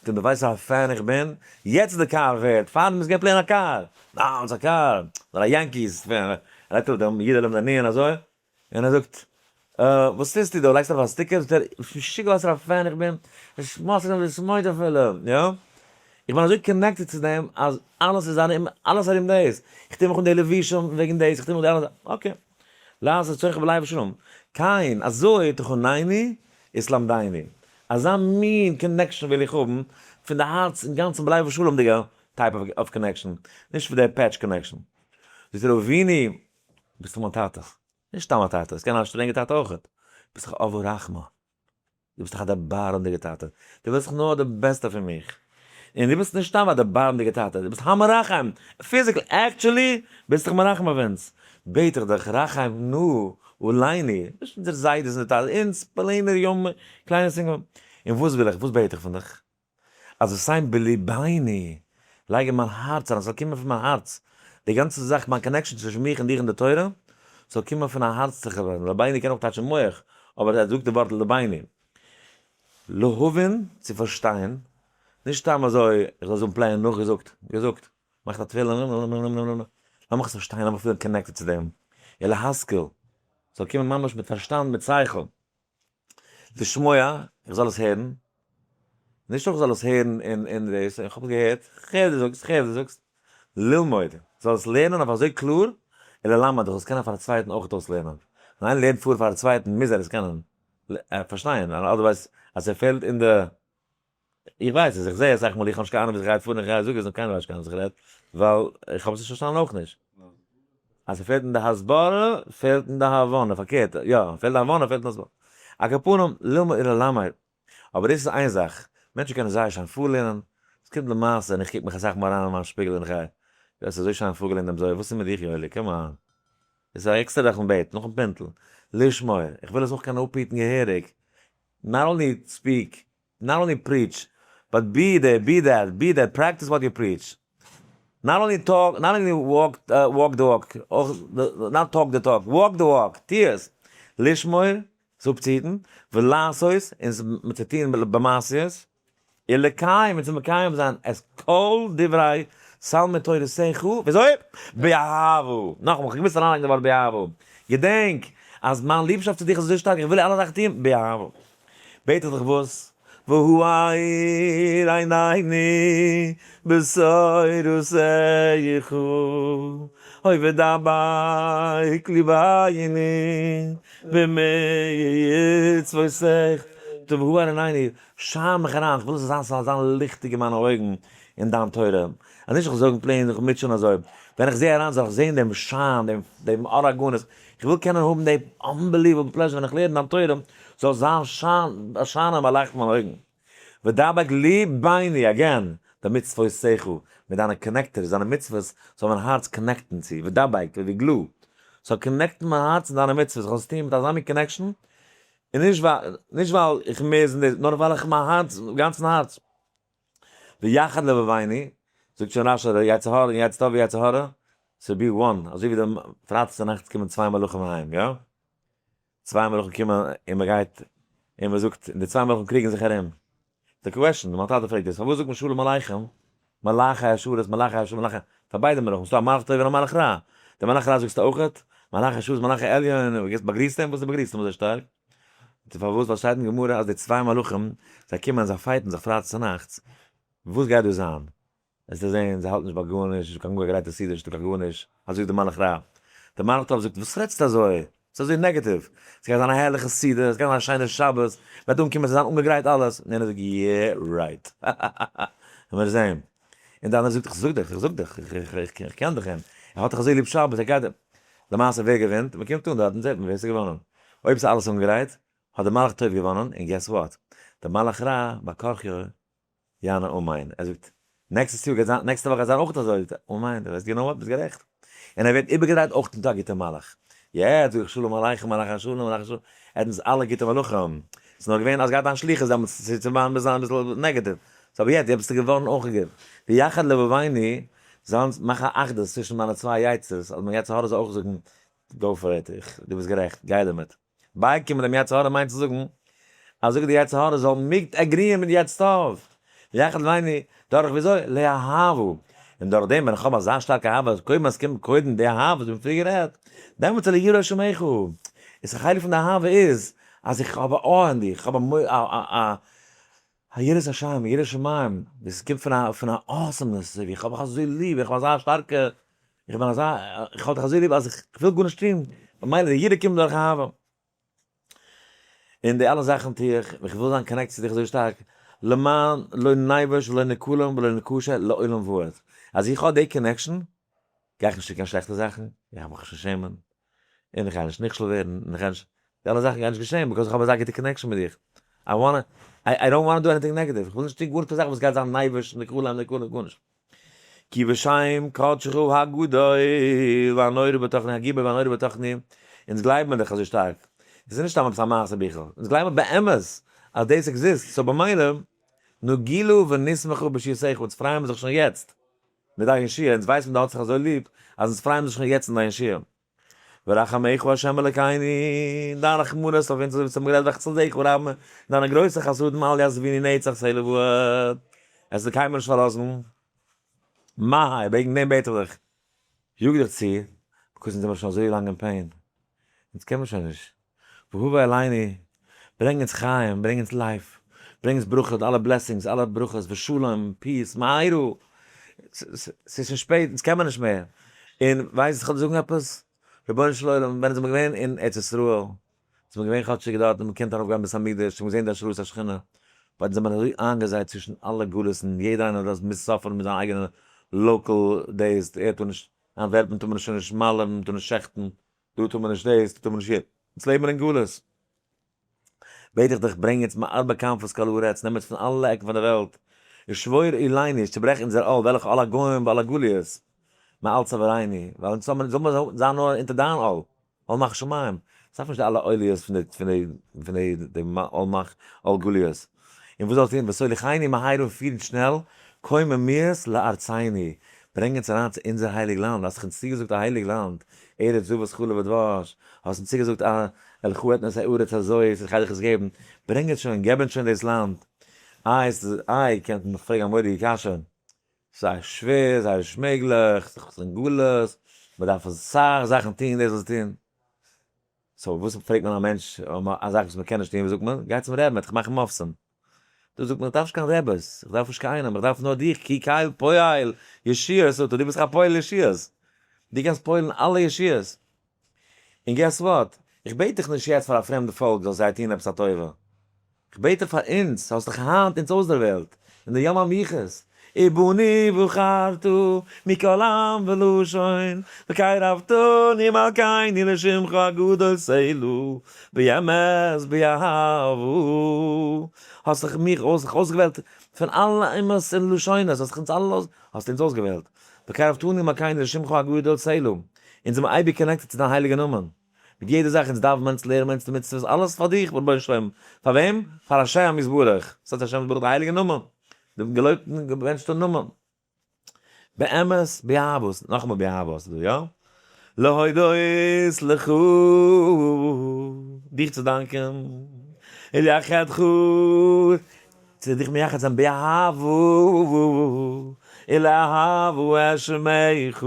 זאגט דו ווייסט וואס א fan איך בין? יעצט איז די קאר ווערט, פארדעם איז געווען plain א קאר, ניין ס'איז א קאר, נאר א Yankees fan, ער לייגט ארויף דעם אידעלע מיט די ניען אזוי, און ער זאגט, וואס טוסטו דא? לייגסט ארויף א sticker? זאגט ער, ביסט משוגע וואסערע א fan איך בין? איך שמאס נישט אויף די שמאלץ אפילו, יא? איך בין אזוי connected צו דעם אז אלעס איז ארום, אלעס ארום דאס. איך טו מיך אן די לבושים וועגן דאס, איך טו מיך די אלע, okay. לעשות צורך בלב שלם. קיין, אזוי תחנני ותלמדני. אזא מין connection וויל איך האבן, פון די הארץ אינגאנצן בלב שלם'דיגע type of connection, נישט פון די patch connection. זאגט ער אבינו, ביסט דאך מיין טאטע. נישט סתם א טאטע, עס קען א שטרענגע טאטע אויכעט. ביסט דאך אב הרחמן. דו ביסט דאך א דערבארעמדיגער טאטע, דו ווילסט דאך נאר די בעסטע פון מיך, און דו ביסט נישט סתם א דערבארעמדיגער טאטע, דו ביסט המרחם, physically, actually, ביסט דאך מרחם אויף אונז, בעט איך דיך, רחם נא עלינו, נישט אונזער זיידעס און די טאטעס, אונז plain ער יונגע קליינע single, און וואס וויל איך, וואס בעט איך פון דיך? אז שים בלבנו, לייג אין מיין הארץ אריין, ס'זאל קומען פון מיין הארץ, די גאנצע זאך, מיין connection צווישן מיך און דיך און די תורה, זאל קומען פון א הארצליכע וועג, לבנו קען אויך טייטשן מח, אבער ער זאגט די ווארט לבנו. להבין, צו פארשטיין, נישט סתם אזוי, איך זאל זאגן plain נאכגעזאגט, געזאגט, מאכט א תפילה, לאמיך עס פארשטיין, לאמיך פילן connected צו דעם, ולהשכיל, זאל קומען ממש מיט פארשטאנד, מיט שכל. לשמוע, איך זאל עס הערן, נישט נאר איך זאל עס הערן און און דאס, איך האב עס געהערט, איך הער וואס דו זאגסט, איך הער וואס דו זאגסט, ללמוד, איך זאל עס לערנען אויף אזוי קלאר, וללמד, איך זאל עס קענען פאר א צווייטן אויך אויסלערנען, ווען איינער לערנט פאר פאר א צווייטן מוז ער עס קענען פארשטיין, otherwise אז ס'פעלט אין די איך ווייס עס, איך זע אסאך מאל, איך האב נישט קיין אהנונג וואס גייט פאר און איך גיי זאגן עס און קיינער ווייסט נישט וואס איך רעד, ווייל איך האב עס נישט פארשטאנען אויך נישט. אז ס'פעלט אין די הסברה, פעלט אין די הבנה, פארקערט, יא, פעלט די הבנה, פעלט אין הסברה. על כל פנים, ללמוד וללמד. אבער דאס איז איין זאך, מענטשן קענען זייער שיין פארלערנען, עס קומט למעשה און איך קוק מיך אסאך מאל אריין אין מיין שפיגל און איך גיי, דו האסט אזוי שיין פארגעלערנט דעם זוהר, וואס איז מיט דיך יואלי, come on. דאס איז א עקסטערע זאך פון בעט, נאכן פינטל. לשמור, איך וויל עס אויך קענען אפהיטן געהעריג, not only speak, not only preach, but be there, be that, be that, practice what you preach. Not only talk, not only walk, walk the walk, אויך not talk the talk, walk the walk, טו עס. לשמור, עס אפצוהיטן, ולעשות, און עס צו טון במעשיות, ולקיים, און צו מקיים זיין, את כל דברי תלמוד תורתך, וויאזוי? באהבה. נאכאמאל, כ'האב געמוזט אריינלייגן די ווארט באהבה. געדענק אז מיין ליבשאפט צו דיך איז אזוי שטארק, איך וויל אלע זאכן טון באהבה. בעט איך דיך וואס? והאיר עינינו בתורתך, אוי ודבק לבנו במצוותיך, טוב והאיר עינינו, שיין מיך אריין, איך וויל עס זאל זיין זיין ליכטיג אין מיינע אויגן אין דיין תורה, אז נישט איך זאל זאגן plain איך מוטשען אזוי, ווען איך זע אריין זאל איך זען דעם שיין, דעם דעם אור הגנוז, איך וויל קענען האבן די unbelievable pleasure ווען איך לערן דיין תורה, זאל זיין שיין, שיינען באלייכטן מיינע אויגן. ודבק לבנו, again, במצוותיך, מיט דיינע connectors, דיינע מצוות, זאל מיין הארץ connect ן צו, ודבק, ווי glue, זאל connect ן מיין הארץ אין דיינע מצוות, איך זאל עס טון מיט אזא מין connection, און נישט ווייל, נישט ווייל איך מוז און דאס, נאר ווייל איך מיין הארץ, גאנצן הארץ. ויחד לבבינו, זאגט שוין רש"י די יצר הרע און יצר טוב ויצר הרע, ס'איז be one, אזוי ווי די פרייטאג צו נאכטס קומען צוויי מלאכים אהיים, יא? צוויי מלאכים קומען און מ'גייט און מ'זאגט, און די צוויי מלאכים קריגן זיך ארום. די question, מיין טאטע פרעגט דאס, פארוואס זאגט מען שלום עליכם, מלאכי השרת, מלאכי השרת, מלאכי, פאר ביידע מלאכים, ס'דא א מלאך טוב און א מלאך רע, די מלאך רע זאגסטו אויכעט, מלאכי השרת, מלאכי עליון, און געסט באגריסט אים, וואס דו באגריסט אים אזוי שטארק? פארוואס? ווייל שטייט אין גמרא אז די צוויי מלאכים, זיי קומען און זיי fight ן זיך פרייטאג צונאכטס, וואס גייט דא זיין? וועסטו זען, זיי האלטן נישט ביי גארנישט, נישטא קיין גרייטע סעודה, נישטא קיין גארנישט, אזוי זאגט די מלאך רע. די מלאך טוב זאגט, וואס רעדסטו אזוי? ס'איז אזוי negative, ס'גייט זיין א הערליכע סעודה, ס'גייט זיין א שיינע שבת, מ'וועט אנקומען, ס'וועט זיין אנגעגרייט אלעס, און יענער זאגט, yeah right, וועמיר זען. און די אנדערע זאגט, איך זאג דיך, איך זאג דיך, איך קען דיך אים, ער האט דאך אזוי ליב שבת, ער גייט, למעשה ווער געווינט? מ'קומט אן דארט און זעט מען ווער ס'איז געוואנען. אויב ס'איז אלעס אנגעגרייט, האט די מלאך טוב געוואנען, און guess what? די מלאך רע, בעל כרחו, יענה אמן. ער זאגט, next עס יאר גייט זיין, נעקסטע וואך גייט זיין אויך אזוי. זאגט ער, אמן, דו ווייסט גענוי וואט, ביסט גערעכט. און ער ווערט איבערגעדרייט אויך מיט א גוטע מלאך. יעצט זאג איך שלום עליכם מלאך השלום מלאך השלום, ער האט אונז אלע גוטע מלאכים. ס'איז נאר געווען אז געהאט איין שליחות דעמאלטס צו צו מאכן ביז אביסל negative. so אבער יעצט, יעצט ביסטו געווארן אויך גוט. ויחד לבבינו, זאלן אונז מאכן א אחדות צווישן מיינע צוויי יצר'ס, אז מיין יצר הרע זאל אויך זאגן, go for it, איך, דו ביסט גערעכט, גיי דערמיט. בייקומען דעם יצר הרע מיינט צו זאגן אז זאגט די יצר הרע זאל מיט agree ען מיט יצר טוב, ויחד לבבינו, דורך וויאזוי? לאהבה, און דורך דעם ווען איך האב אזא שטארקע אהבה אז קודם אז קומט קודם די אהבה וואס מיר האבן פריער גערעדט, דעמאלטס איז ליראה שמך, איז א חלק פון די אהבה איז אז איך האב א awe אין דיך, איך האב א א. א יראת השם, יראת שמים, דאס קומט פון א פון א awesomeness, אזוי ווי איך האב דיך אזוי ליב, איך בין אזא שטארקע, איך בין אזא, איך האב דיך אזוי ליב אז איך וויל גארנישט טון, ממילא די יראה קומט דורך אהבה. און די אלע זאכן טו איך, איך וויל זיין connected צו דיך אזוי שטארק, למען לא נבוש ולא נכלם ולא נכשל לעולם ועד. אז איך האב די connection, גיי איך נישט טון קיין שלעכטע זאכן, איך גיי מיך נישט שעמען, און איך גיי נישט נכשל ווערן, און איך גיי נישט, די אלע זאכן גייען נישט געשען because איך האב אזא גוטע connection מיט דיך. I wanna, I don't wanna do anything negative, איך וויל נישט טון גארנישט קיין זאך וואס גייט זיין נבוש, נכלם, נכלם, גארנישט. כי בשם קדשך הגדול והנורא בתוכנו הגיבור והנורא בתוכנו, אונז גלייבן מיר דיך אזוי שטארק, עס איז נישט סתם עפעס א מעשה ביכל, אונז גלייבן באמת אז דאס exist, so במילא נגילה ונשמחה בישועתך, אונז פרייען מיר זיך שוין יעצט מיט דיין ישועה, אונז ווייסן דו האסט זיך אזוי ליב אז אונז פרייען מיר זיך שוין יעצט אין דיין ישועה. ורחמיך ה' אלקינו, דיין רחמנות אויף אונז אזוי ווי אונז האבן גערעדט וחסדיך רבים, דיינע גרויסע חסדים אל יעזבני נצח סלה ועד, עס זאל קיינמאל נישט פארלאזן, מהר, וועגן דעם בעט איך דיך, יאג דיך צו, because אונז זעמיר שוין אזוי לאנג אין pain, אונז קען מען שוין נישט, והבא אלינו, ברענג אונז חיים, ברענג אונז life, ברענג אונז ברכות, אלע blessings, אלע ברכות, ושלום, peace, מהרה, ס'איז שוין שפעט, אונז קען מען נישט מער, און ווייסט איך וועל דיר זאגן עפעס, רבונו של עולם, ווען אונז זעמיר געווען אין ארץ ישראל, זעמיר געווען כאטשיג דארט און מ'קען ארויף גיין בית המקדש און געזען די השראת השכינה, but אונז זעמיר אזוי איינגעזייט צווישן אלע גלות'ן, יעדער איינער האט דאס מוז suffer ן מיט זיין אייגענע local דעיס, ער טאר נישט, אנטווערפן טאר מען שוין נישט מל'ען, מ'טאר נישט שעכטן, דא טאר מען נישט דאס, דא טאר מען נישט יענץ, אונז לעבן אין גלות. בעט איך דיך ברענג אונז מארבע כנפות כל הארץ, נעם אונז פון אלע עקן פון דער וועלט, ושבור עולנו, צוברעך אונזער עול, וועלכע עול הגוים ועול הגליות, מעל צווארינו, ווייל אונז זאל מיר זיין נאר אונטער דיין עול, עול מלכות שמים, ס'דארף נישט די אלע עוליות פון די פון די פון די די עול מלכ עול גליות. און וואס זאלסטו טון, ותוליכנו מהרה און פיר אונז שנעל, קוממיות לארצנו, ברענג אונז אריין צו אונזער הייליג לאנד, האסט דאך אונז צוגעזאגט א הייליג לאנד, ארץ זבת חלב ודבש, האסט אונז צוגעזאגט א ולך אתנה את הארץ הזאת, איך גיי דיך עס געבן, ברענג אונז שוין, געב אונז שוין דאס לאנד. איי, ס'איז, איי, קענסט מיך פרעגן א מורא'דיגע קשיא, זייער שווער, זייער נישט מעגליך, ס'איז אין גלות, מ'דארף אסאך זאכן טון דאס זאל טון. so וואס פרעגט מען א מענטש א זאך וואס מ'קען נישט טון, וואס זאגט מען? גיי צום רבי'ן, ער וועט דיך מאכן מופתים. דא זאגט מען איך דארף נישט קיין רעבעס, איך דארף נישט קיין איינעם, איך דארף נאר דיך, כי קל פועל ישועות אתה, דו ביסט דאך א פועל ישועות, דו קענסט פועל'ן אלע ישועות. און guess what, איך בעט דיך נישט יעצט פאר א פרעמדע פאלק זאל זיי טון עפעס א טובה, איך בעט דיך פאר אונז, האסט דיך היינט אונז אויסדערוועלט, אין די יום המיוחס, ובנו בחרת מכל עם ולשון, וקרבתנו מלכנו לשמך הגדול סלה, באמת באהבה. האסט דיך מיך אויסגעוועלט פון אלע אומות און לשונות, האסט דיך אונז אלע, האסט אונז אויסגעוועלט, וקרבתנו מלכנו לשמך הגדול סלה, אונז זעמיר אייביג connected צו דיין הייליגע נאמען. מיט יעדע זאך אונז דאווענען אונז לערנען אונז די מצוות אלעס פאר דיך רבונו של עולם, פאר וועם? פאר השם יתברך, וואס הייסט השם יתברך? די הייליגע נאמען, דעם געלויבטן געבענטשטן נאמען, באמת באהבות, נאכאמאל באהבה האסטו דא, יא? להודות לך, דיך צו דאנקען, וליחדך, צו דיך מייחד זיין באהבה, ולאהבה את שמך,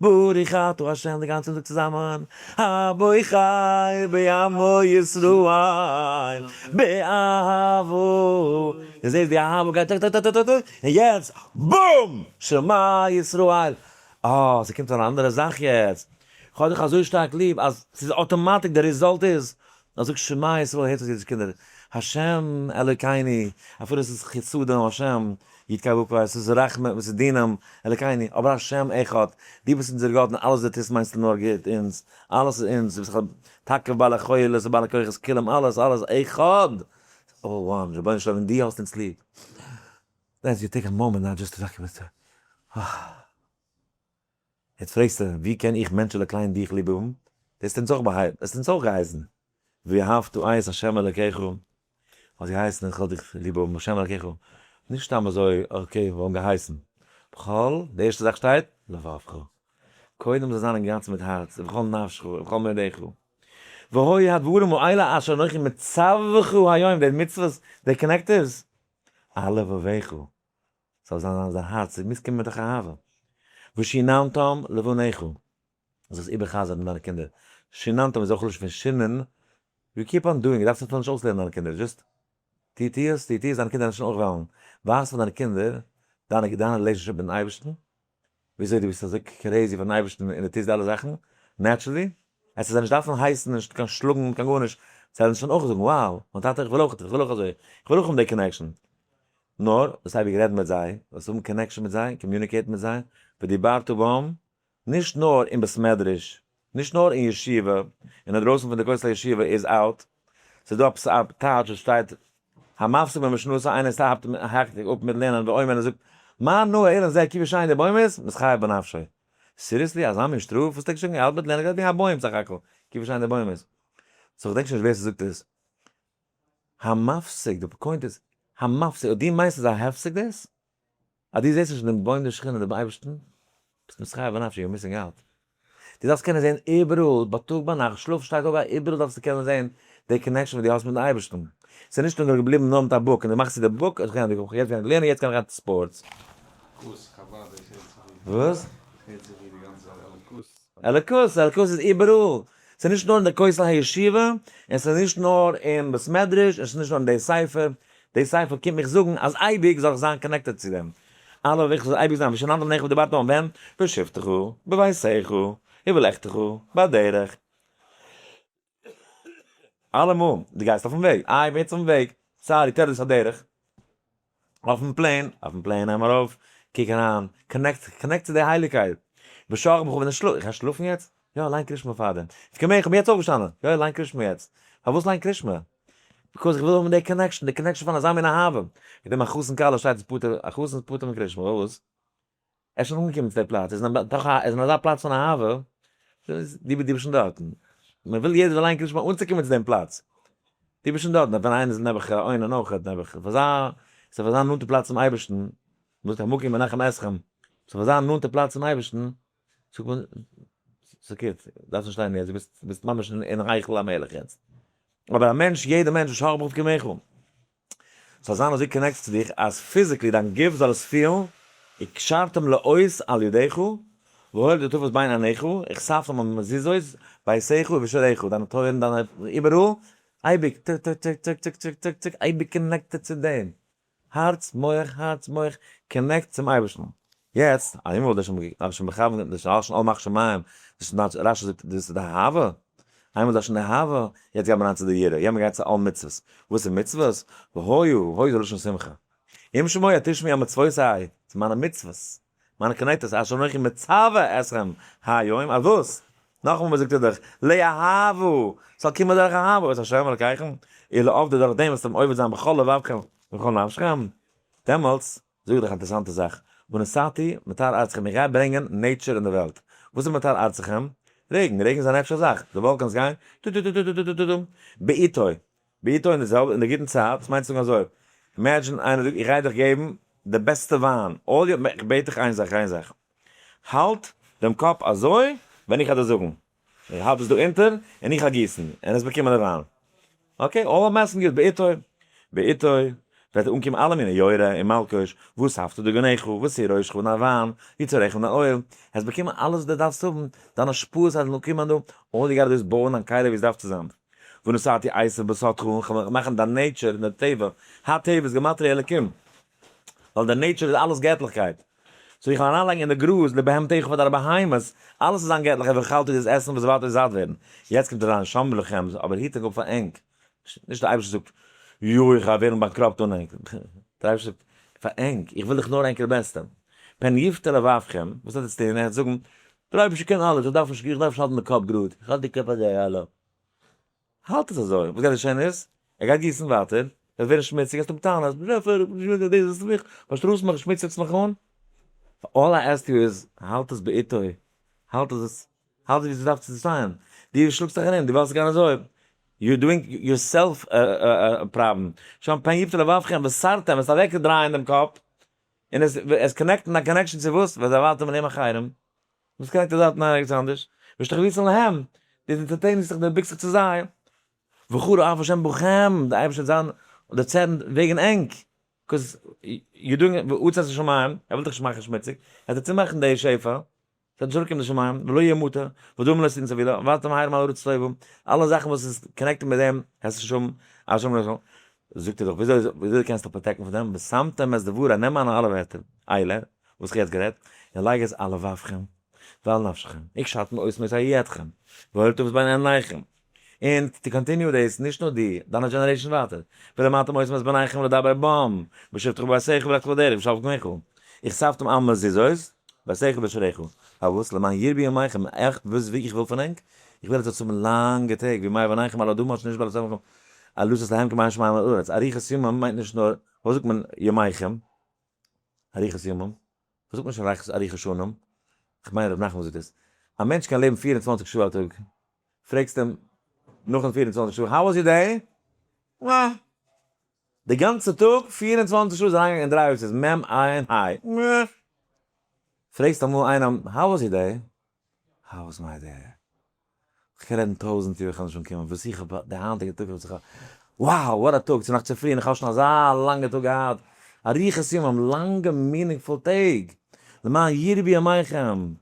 ברוך אתה ה' די גאנצע טאג צוזאמען, הבוחר בעמו ישראל באהבה, דו זעסט די אהבה גייט טאק טאק טאק טאק טאק, און יעצט בום! שמע ישראל, אה ס'קומט אן אנדערע זאך יעצט, כ'האב דיך אזוי שטארק ליב אז ס'איז automatic די result איז נאר זאג שמע ישראל הערט אויס אידישע קינדער, השם אלוקינו, אפילו עס איז חסדים השם יתקי וואו עס איז רחמים עס איז דינים אלוקינו, אבער השם אחד, דו ביסט אונזער גאט און אלעס דו טוסט מיינסטו נאר גוט אונז, אלעס איז אונז, דו ביסט תקיף בעל היכולת ובעל הכוחות כולם אלעס אלעס אחד, all one, רבונו של עולם דו האסט אונז ליב, let's you take a moment now just to talk about it. יעצט פרעגסטו ווי קען איך מענטשעלע קליין דיך ליב האבן? דאס האט אונז אויך באהייט, עס האט אונז אויך געהייסן, ואהבת את ה' אלקיך, האט געהייסן איך זאל דיך ליב האבן ה' אלקיך, נישט סתם אזוי okay מיר האבן געהייסן, בכל, די ערשטע זאך שטייט, לבבך, קודם זאל זיין אינגאנצן מיט הארץ, ובכל נפשך ובכל מאודך, והיו הדברים האלה אשר אנכי מצווך היום, די מצוות, די connectives, על לבבך, זאל זיין אז דיין הארץ מוז קומען מתוך אהבה. ושיננתם לבניך, זאלסט איבער'חזר'ן דיינע קינדער. שיננתם איז אויך לשון פון שינן, you keep on doing, דארפסט אפילו נישט אויסלערנען דיינע קינדער, just. טו טו עס, טו טו עס, דיינע קינדער וועלן שוין אויך וועלן. ווייז פאר דיינע קינדער דיינע דיינע relationship מיטן אייבערשטן, וויאזוי דו ביסט אזוי crazy פארן אייבערשטן און דו טוסט די אלע זאכן naturally, עס איז זיי נישט דארפן הייסן, נישט קיין שלאגן, קיין גארנישט, זיי וועלן שוין אויך זאגן, wow, מיין טאטע איך וויל אויך, איך וויל אויך אזוי, איך וויל אויך האבן די connection. נאר, דאס אייביג רעדן מיט זיי, דאס האבן connection מיט זיי, communicate ן מיט זיי, ודיברת בם, נישט נאר אין בית מדרש, נישט נאר אין ישיבה, און אינדרויסן פון די כותל הישיבה איז out, ס'איז דא עפעס א טייטש וואס שטייט המפסיק במשנתו איינער סטאפט האקט זיך אפ מיט לערנען ואומר און ער זאגט מה נאה אילן זה כי בשאין די בוים איז מתחייב בנפשו. seriously? אזא מין שטראף? וואס טעגסט שוין געהאלט מיט לערנען גייט ווי א בוים סך הכל כי בשאין די בוים איז. so כ'דענק שוין נישט ווער ס'זאגט עס. המפסיק, די point איז המפסיק, אויב דו מיינסט ס'איז א הפסק דאס? אז דו זעסט נישט דעם בוים די שכינה דעם אייבערשטן, ביסט מתחייב בנפשו, you're missing out. דו דארפסט קענען זען איבעראל, בייטאג ביינאכט, שלאף שטייט אויף, איבעראל דארפסטו קענען זען די connection וואס דו האסט מיטן אייבערשטן. ס'איז נישט נאר געבליבן נאר מיט א book, און דו מאכסט צו די book, איך גיי יעצט גיין לערנען, יעצט גיי איך גיין צו sports. אלקות, חבד, דאס הערט זיך ווי. וואס? דאס הערט זיך ווי די גאנצע אלקות. אלקות, אלקות איז איבעראל. ס'איז נישט נאר אין די כותל הישיבה, און ס'איז נישט נאר אין בית מדרש, און ס'איז נישט נאר אין די ספר. די ספר קומט מיך זאגן אז אייביג זאל איך זיין connected צו דעם. אלע וועג זאל אייביג זיין ושננתם לבניך ודיברת בם ווען? בשבתך, בביתך, ובלכתך, בדרך. אלעמאל, דו גייסט אויפן וועג, איי ווער איז אויפן וועג? sorry, תורת הדרך. אויפן plane, אויפן plane נעם ארויף, קוק אריין, connect, connect צו די הייליגקייט. בשכבך ווען איך שלאף, איך גיי שלאפן יעצט? יא, ליין קרישמע פארדעם. ובקומך, איך בין יעצט אויפגעשטאנען. יא, ליין קרישמע יעצט. פארוואס ליין קרישמע? because איך וויל האבן די connection, די connection פון אזא מין אהבה. מיט דעם א חתן כלה שטייט איז פטור, א חתן איז פטור פון קרישמע, פארוואס? ער איז שוין אנגעקומען צו די פלאץ, ער איז אין א ער איז אין אזא פלאץ פון אהבה, דו ביסט שוין דארטן. מען וויל יעדער זאל ליינען קרישמע אנצוקומען צו דעם פלאץ. דו ביסט שוין דארטן, ווען איינער איז נעבעך א אונן אויך, נעבעך, אויף אזא, ס'איז אויף אזא נאנטע פלאץ צום אייבערשטן, מען זאגט המקום ינחם אתכם, ס'איז אויף אזא נאנטע פלאץ צום אייבערשטן, זאגט מען, ס'גוט, דארפסט נישט ליינען יעצט, דו ביסט ביסט ממש אין היכל המלך יעצט. אבער א מענטש, יעדער מענטש, ושכבך ובקומך, ס'זאל זיין אזוי connected צו דיך אז physically דיין גוף זאל עס פילן, וקשרתם לאות על ידך, והיה לטוטפות בין עיניך, וכתבתם על מזוזות ביתך ובשעריך, דיינע טויערן, דיינע איבעראל, אייביג טק טק טק טק טק טק טק טק, אייביג connected צו דעם. הארץ, מח, הארץ, מח, connect צום אייבערשטן. יעצט, איינמאל דאס שוין מכוון, דאס איז שוין עול מלכות שמים, דאס איז רשי זאגט דאס איז די אהבה, איינמאל דאס שוין די אהבה, יעצט גייט מען אריין צו די יראה, יעצט מען גייט צו עול מצוות. וואס איז מצוות? והיו, היו איז א לשון שמחה. אם שמוע תשמעו אל מצוותי, צו מיינע מצוות, מיינע connectors, אשר אנכי מצווה אתכם היום, אז וואס? נאכאמאל זאגט ער דאך, לאהבה, ס'זאל קומען דורך אהבה, את ה' אלקיכם, ולעבדו דורך דעם וואס אים עובד זיין בכל לבבכם ובכל נפשכם, דעמאלטס זאג איך דיך א אינטערעסאנטע זאך, ונתתי מטר ארצכם, איך גיי ברענגען nature אין די וועלט, וואס איז מטר ארצכם? רעגן, רעגן איז א natural זאך, די וואלקענס גייען טו טו טו טו טו טו טו טו, בעיתו, בעיתו אין די זעלבע, אין די גוטן צייט, וואס מיינט צו זאגן אזוי, imagine איינער זאגט איך גיי דיך געבן די בעסטע וויין, all you, איך בעט דיך איין זאך, איין זאך, האלט דעם קאפ אזוי ווען איך גיי דיר זאגן, איך האלט עס דא אונטער און איך גיי גיסן, און עס באקומען די וויין. okay, all I'm asking איז בעיתו, בעיתו וועט אנקומען אלע מיני יורה און מלקוש, ואספת דגנך, ותירושך און דיין וויין, יצהרך און דיין אויל, העסט באקומען אלעס וואס דו דארפסט האבן, דיין השפעות וועלן אנקומען דא, all you gotta do איז בויען דיין כלי ווי עס דארף צו זיין. ונתתי עשב בשדך, און כ'וועל מאכן דיין nature און די טבע, הטבע איז גמטריא אלקים, ווייל די nature איז אלעס געטליכקייט, so איך וועל אריינלייגן אין די גראז לבהמתך פאר דיינע בהמות, אלעס איז זיין געטליכקייט ואכלת דו וועסט עסן ושבעת און זאט ווערן. יעצט קומט אריין שמרו לכם, אבער היט ענק אפ פאר ענק, נישט דער אייבערשטער זאגט, יוי איך גיי ווערן באנקראפט אן ענק, דער אייבערשטער זאגט, פאר ענק, איך וויל דאך נאר ענקער בעסטע, פן יפתה לבבכם, וואס האט עס צו טון, ער וועט זאגן, דער אייבערשטער קען אלעס, איך דארף נישט, איך דארף נישט האלטן די קאפ גראד, איך האלט די קאפ אזוי, האלא. האלט עס אזוי, וואס גייט געשען איז, ער גייט גיסן ווייטער, עס וועט ווערן שמוציג, עס טוט טענות, באשעפער, דאס איז מיך, באשטראפסט מיך, שמוציגסט מיך אן. all I ask you איז, האלט עס בעיתו, האלט עס, האלט עס ווי עס דארף צו זיין, דו שלאגסט דיך ארום, דו ווילסט גיין אזוי, you doing yourself a problem, שוין פן יפתה לבבכם וסרתם, וועסט אוועקדרייען דעם קאפ, און עס עס connect ן א connection צו וואס? וזבלתם אלהים אחרים, וואס connect ער דארטן ערגעץ אנדערש? והשתחויתם להם, דו אונטערטעניגסט זיך דו ביקסט זיך צו זיי, וחרה אף השם בכם, די אייבערשטער וועט זיין דערצערנט וועגן ענק, 'cause you doing ועצת השמים, ער וויל דיך נישט מאכן שמוציג, ער וועט צומאכן די שפע, ס'וועט נישט אראפקומען די שמים, ולא יהיה מטר, ודמים לא תתנו סבילה, ועברתם מהר מעל הארץ טובה, אלע זאכן וואס איז connected מיט דעם, העסט נישט האבן, אשר אמר לך. זאגט ער דאך וויאזוי וויאזוי קענסטו protect ן פון דעם, ושמתם את דברי, נעם מיינע אלע ווערטער, אלה, וואס איך האב יעצט גערעדט, און לייג עס על לבבכם ועל נפשכם, וקשרתם אותם מטה ידכם, והיו לטוטפות בין עיניכם. און to continue דאס, נישט נאר די, דיינע generation ווייטער, ולמדתם אותם את בניכם לדבר בם, בשבתך בביתך ובלכתך בדרך ובשכבך ובקומך, וכתבתם על מזוזות ביתך ובשעריך, פארוואס? למען ירבו ימיכם, עכט וואס איך וויל פון ענק? איך וויל עטס זאלטס האבן לאנגע טעג, וימי בניכם על האדמה אשר נשבע לאבותיכם לתת להם כמים השמים על הארץ, אריכות ימים מיינט נישט נאר, וואס זאגט מען ימיכם? אריכות ימים? וואס זאגט מען נישט אריכות שנים? כ'מיין ר' נחמן זאגט עס, א מענטש קען לעבן 24 שעה א טאג, פרעגסט אים נאכן 24 שעה, how was your day? אה. די גאנצע טאג 24 שעה איז אריינגעגאנגען אין דריי אותיות, מ' ע' ה'. פרעגסט אמאל איינעם, how was your day? How was my day? כ'קען רעדן טויזנט יאר איך קען נישט אנקומען וואס איך האב די היינטיגע טאג האט זיך א wow what a טאג ס'איז נאך צופרי און איך האב שוין אזא לאנגע טאג געהאט אריכות ימים לאנגע meaningful טעג למען ירבו ימיכם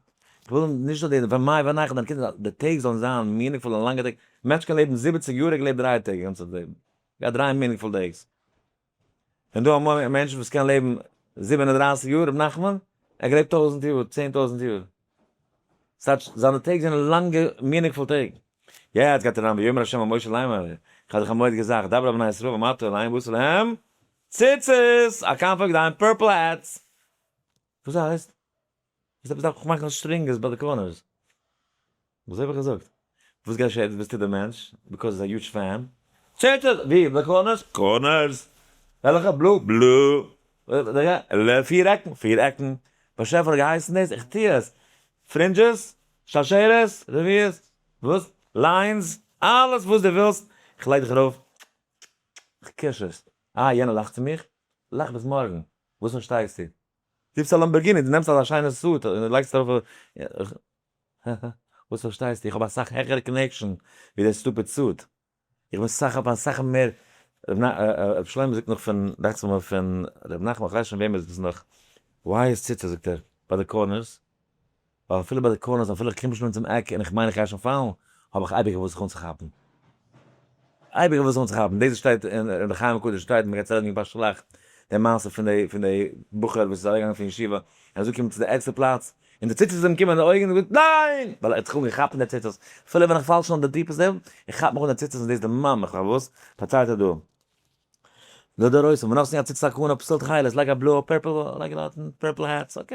איך וויל נישט נאר די וימי בניכם דיינע קינדער די טעג זאלן זיין meaningful און לאנגע טעג מענטש קען לעבן 70 יאר ער געלעבט דריי טעג די גאנצע לעבן געהאט דריי meaningful days און דא אמאל מענטשן וואס קען לעבן 37 יאר ר' נחמן ער געלעבט טויזנט יאר 10,000 יאר ס'טייטש זיינע טעג זענען לאנגע meaningful טעג. יעצט גייט ער אריין ויאמר ה' אל משה לאמר, איך האב דיך א מורא'דיגע זאך, דבר אל בני ישראל ואמרת אליהם ועשו להם ציצית, א כנף בגדיהם, purple hats. וואס הייסט? וואס עפעס דארף איך מאכן stringers ביי די corners? וואס האב איך געזאגט? וואס געשעט? וואס טוט דער מענטש? Because איז א huge fan. ציצית! ווי? ביי די corners? Corners! וועלכע? Blue? Blue! פיר עקן? פיר עקן! באשעפער האט געהייסן דאס, איך טו עס. Fringes? שרשרת? רביעית? וואס? Lines? אלעס וואס דו ווילסט, איך לייג דיך ארויף. איך קיש עס. אה, יענער לאכט צו מיך? לאך ביז מארגן. וואס פארשטייסטו? דו ביסט א Lamborghini, דו נעמסט אזא שיינע suit און דו לייגסט ארויף וואס פארשטייסטו? איך האב אסאך העכערע connection ווי די stupid suit. איך בין סאך אויף אסאך מער, ר' שלמה זאגט נאך פון, דאכט זיך מיר פון ר' נחמן, איך ווייס נישט פון וועם עס איז נאך, why איז ציצית זאגט ער, ביי די corners, ווייל אפילו ביי די corners אפילו איך קום שוין אן צום עק און איך מיין איך גיי שוין פאלן, האב איך אייביג וואס זיך אנצוכאפן. אייביג וואס זיך אנצוכאפן, דאס שטייט אין ר' חיים הקדוש שטייט, מען גייט צו רעדן וועגן פרשת שלח, די מעשה פון די פון די בחור וואס איז אוועקגעגאנגען פון ישיבה, און איז אנגעקומען צו די ערגסטע פלאץ, און די ציצית זענען געקומען אין די אויגן און געזאגט ניין! ווייל ער האט זיך אנגעכאפט אין די ציצית, אפילו ווען איך פאל שוין אין די deepest level, איך כאפ מיך אן די ציצית און דאס דערמאן מיך פארוואס, פארציילט ער דא. דא דערויס, און ונתנו הציצית הכהונה פתיל תכלת, לייג א blue אר purple, לייג א purple hats, okay.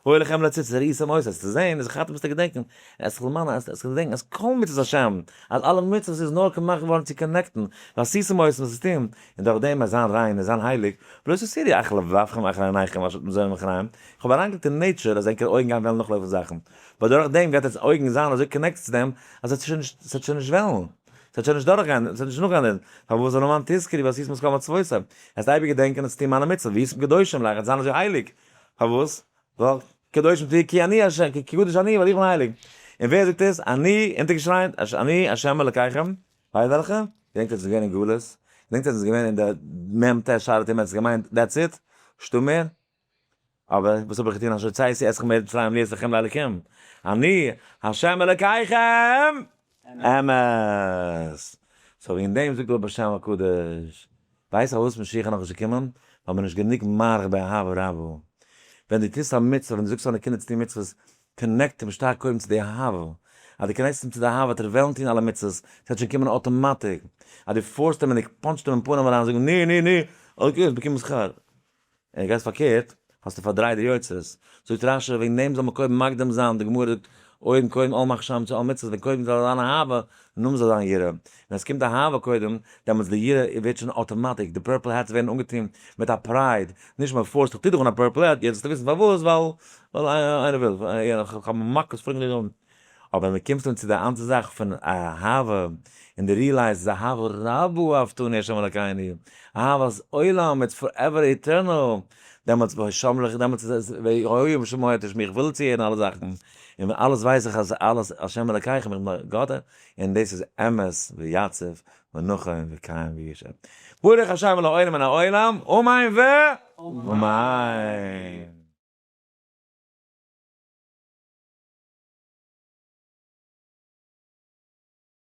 והיו לכם לציצית וראיתם אותה, עס צו זען, איז חתם ביסטו געדענקען, עס זיך למען, עס געדענקען, אז כל מצוות השם, אז אלע מצוות איז נאר געמאכט געווארן צו connect ן, ועשיתם אותם, עס צו טון, און דורך דעם עס זיין ריין, עס זיין הייליג, ולא תתורו אחרי לבבכם ואחרי עיניכם אשר אתם זונים אחריהם, איך האב אריינגעלייגט אין nature אז ענקערע אויגן גייען וועלן נאכלויפן זאכן, ווייל דורך דעם גייט עטס אויגן זיין אזוי connected צו דעם, אז עטס שוין נישט, עס וועט שוין נישט וועלן, עס וועט שוין נישט דורכגיין, עס וועט נישט נאכגיין דעם, פארוואס זאל למען תזכרו ועשיתם את כל מצותי, עטס אייביג געדענקען עטס טון מיינע מצוות, והייתם קדושים לך, עטס זיין אזוי הייליג, פארוואס? ווייל קדושים תהיו כי אני ה', כי קדוש אני, ווייל איך בין הייליג. און ווער זאגט עס? אני, אונטערגעשרייט, אני ה' אלקיכם, ווייסט וועלכע? געדענקט עטס איז געווען אין גלות? געדענקט עטס איז געווען אין די מ ט שערי טומאה עטס געמיינט that's it? שטא מער? אבער וואס האב איך געטון אשר הוצאתי אתכם מארץ מצרים להיות לכם לאלקים אני ה' אלקיכם אמת! So וועגן דעם זאגט דער בעל שם הקדוש, ווייסט פארוואס משיח איז נאכנישט געקומען? ווייל מען איז נישט גענוג מאריך באהבה רבה. ווען דו טוסט א מצוה, ווען דו זאגסט פאר דיינע קינדער צו טון מצוות, connect אים שטארק קודם צו די אהבה. אז דו connect סט אים צו די אהבה וועט ער וועלן טון אלע מצוות, ס'וועט שוין קומען automatic. אז דו force סט אים און דו punch סט אים אין פנים אריין זאגן ני ני ני, okay האסט באקומען שכר. און גייסט פארקערט, האסטו פארדרייט די יוצרות. זאגט רש י וועגן דעם זאל מען קודם מקדים זיין, די גמרא זאגט, אויבן קודם עול מלכות שמים צו עול מצוות, ווען קודם זאל זיין אהבה, נאכדעם זאל זיין יראה. ווען עס קומט אהבה קודם, דעמאלטס די יראה ווערט שוין automatic, די purple hats ווערן אנגעטון מיט א pride, נישט מען force ט דיך טו דיך אן א purple hat, יעצט זאלסטו וויסן פארוואס, ווייל ווייל איינער וויל, איך האב מכות פרעגן דיך אן. אבער ווען מען קומט אן צו די אנדערע זאך פון אהבה, און די realize איז אהבה רבה אהבתנו ה' אלקינו, אהבת עולם it's forever eternal, דעמאלטס והשם לך, דעמאלטס איז עס והיה אם שמוע תשמעו, איך וויל צו הערן אלע זאכן, און אלעס ווייס איך אז אלעס ה' אלקיכם, איך בין גאט, און דאס איז אמת ויציב ונכון וקיים וישר. ברוך השם לעולם מן העולם, אמן ואמן.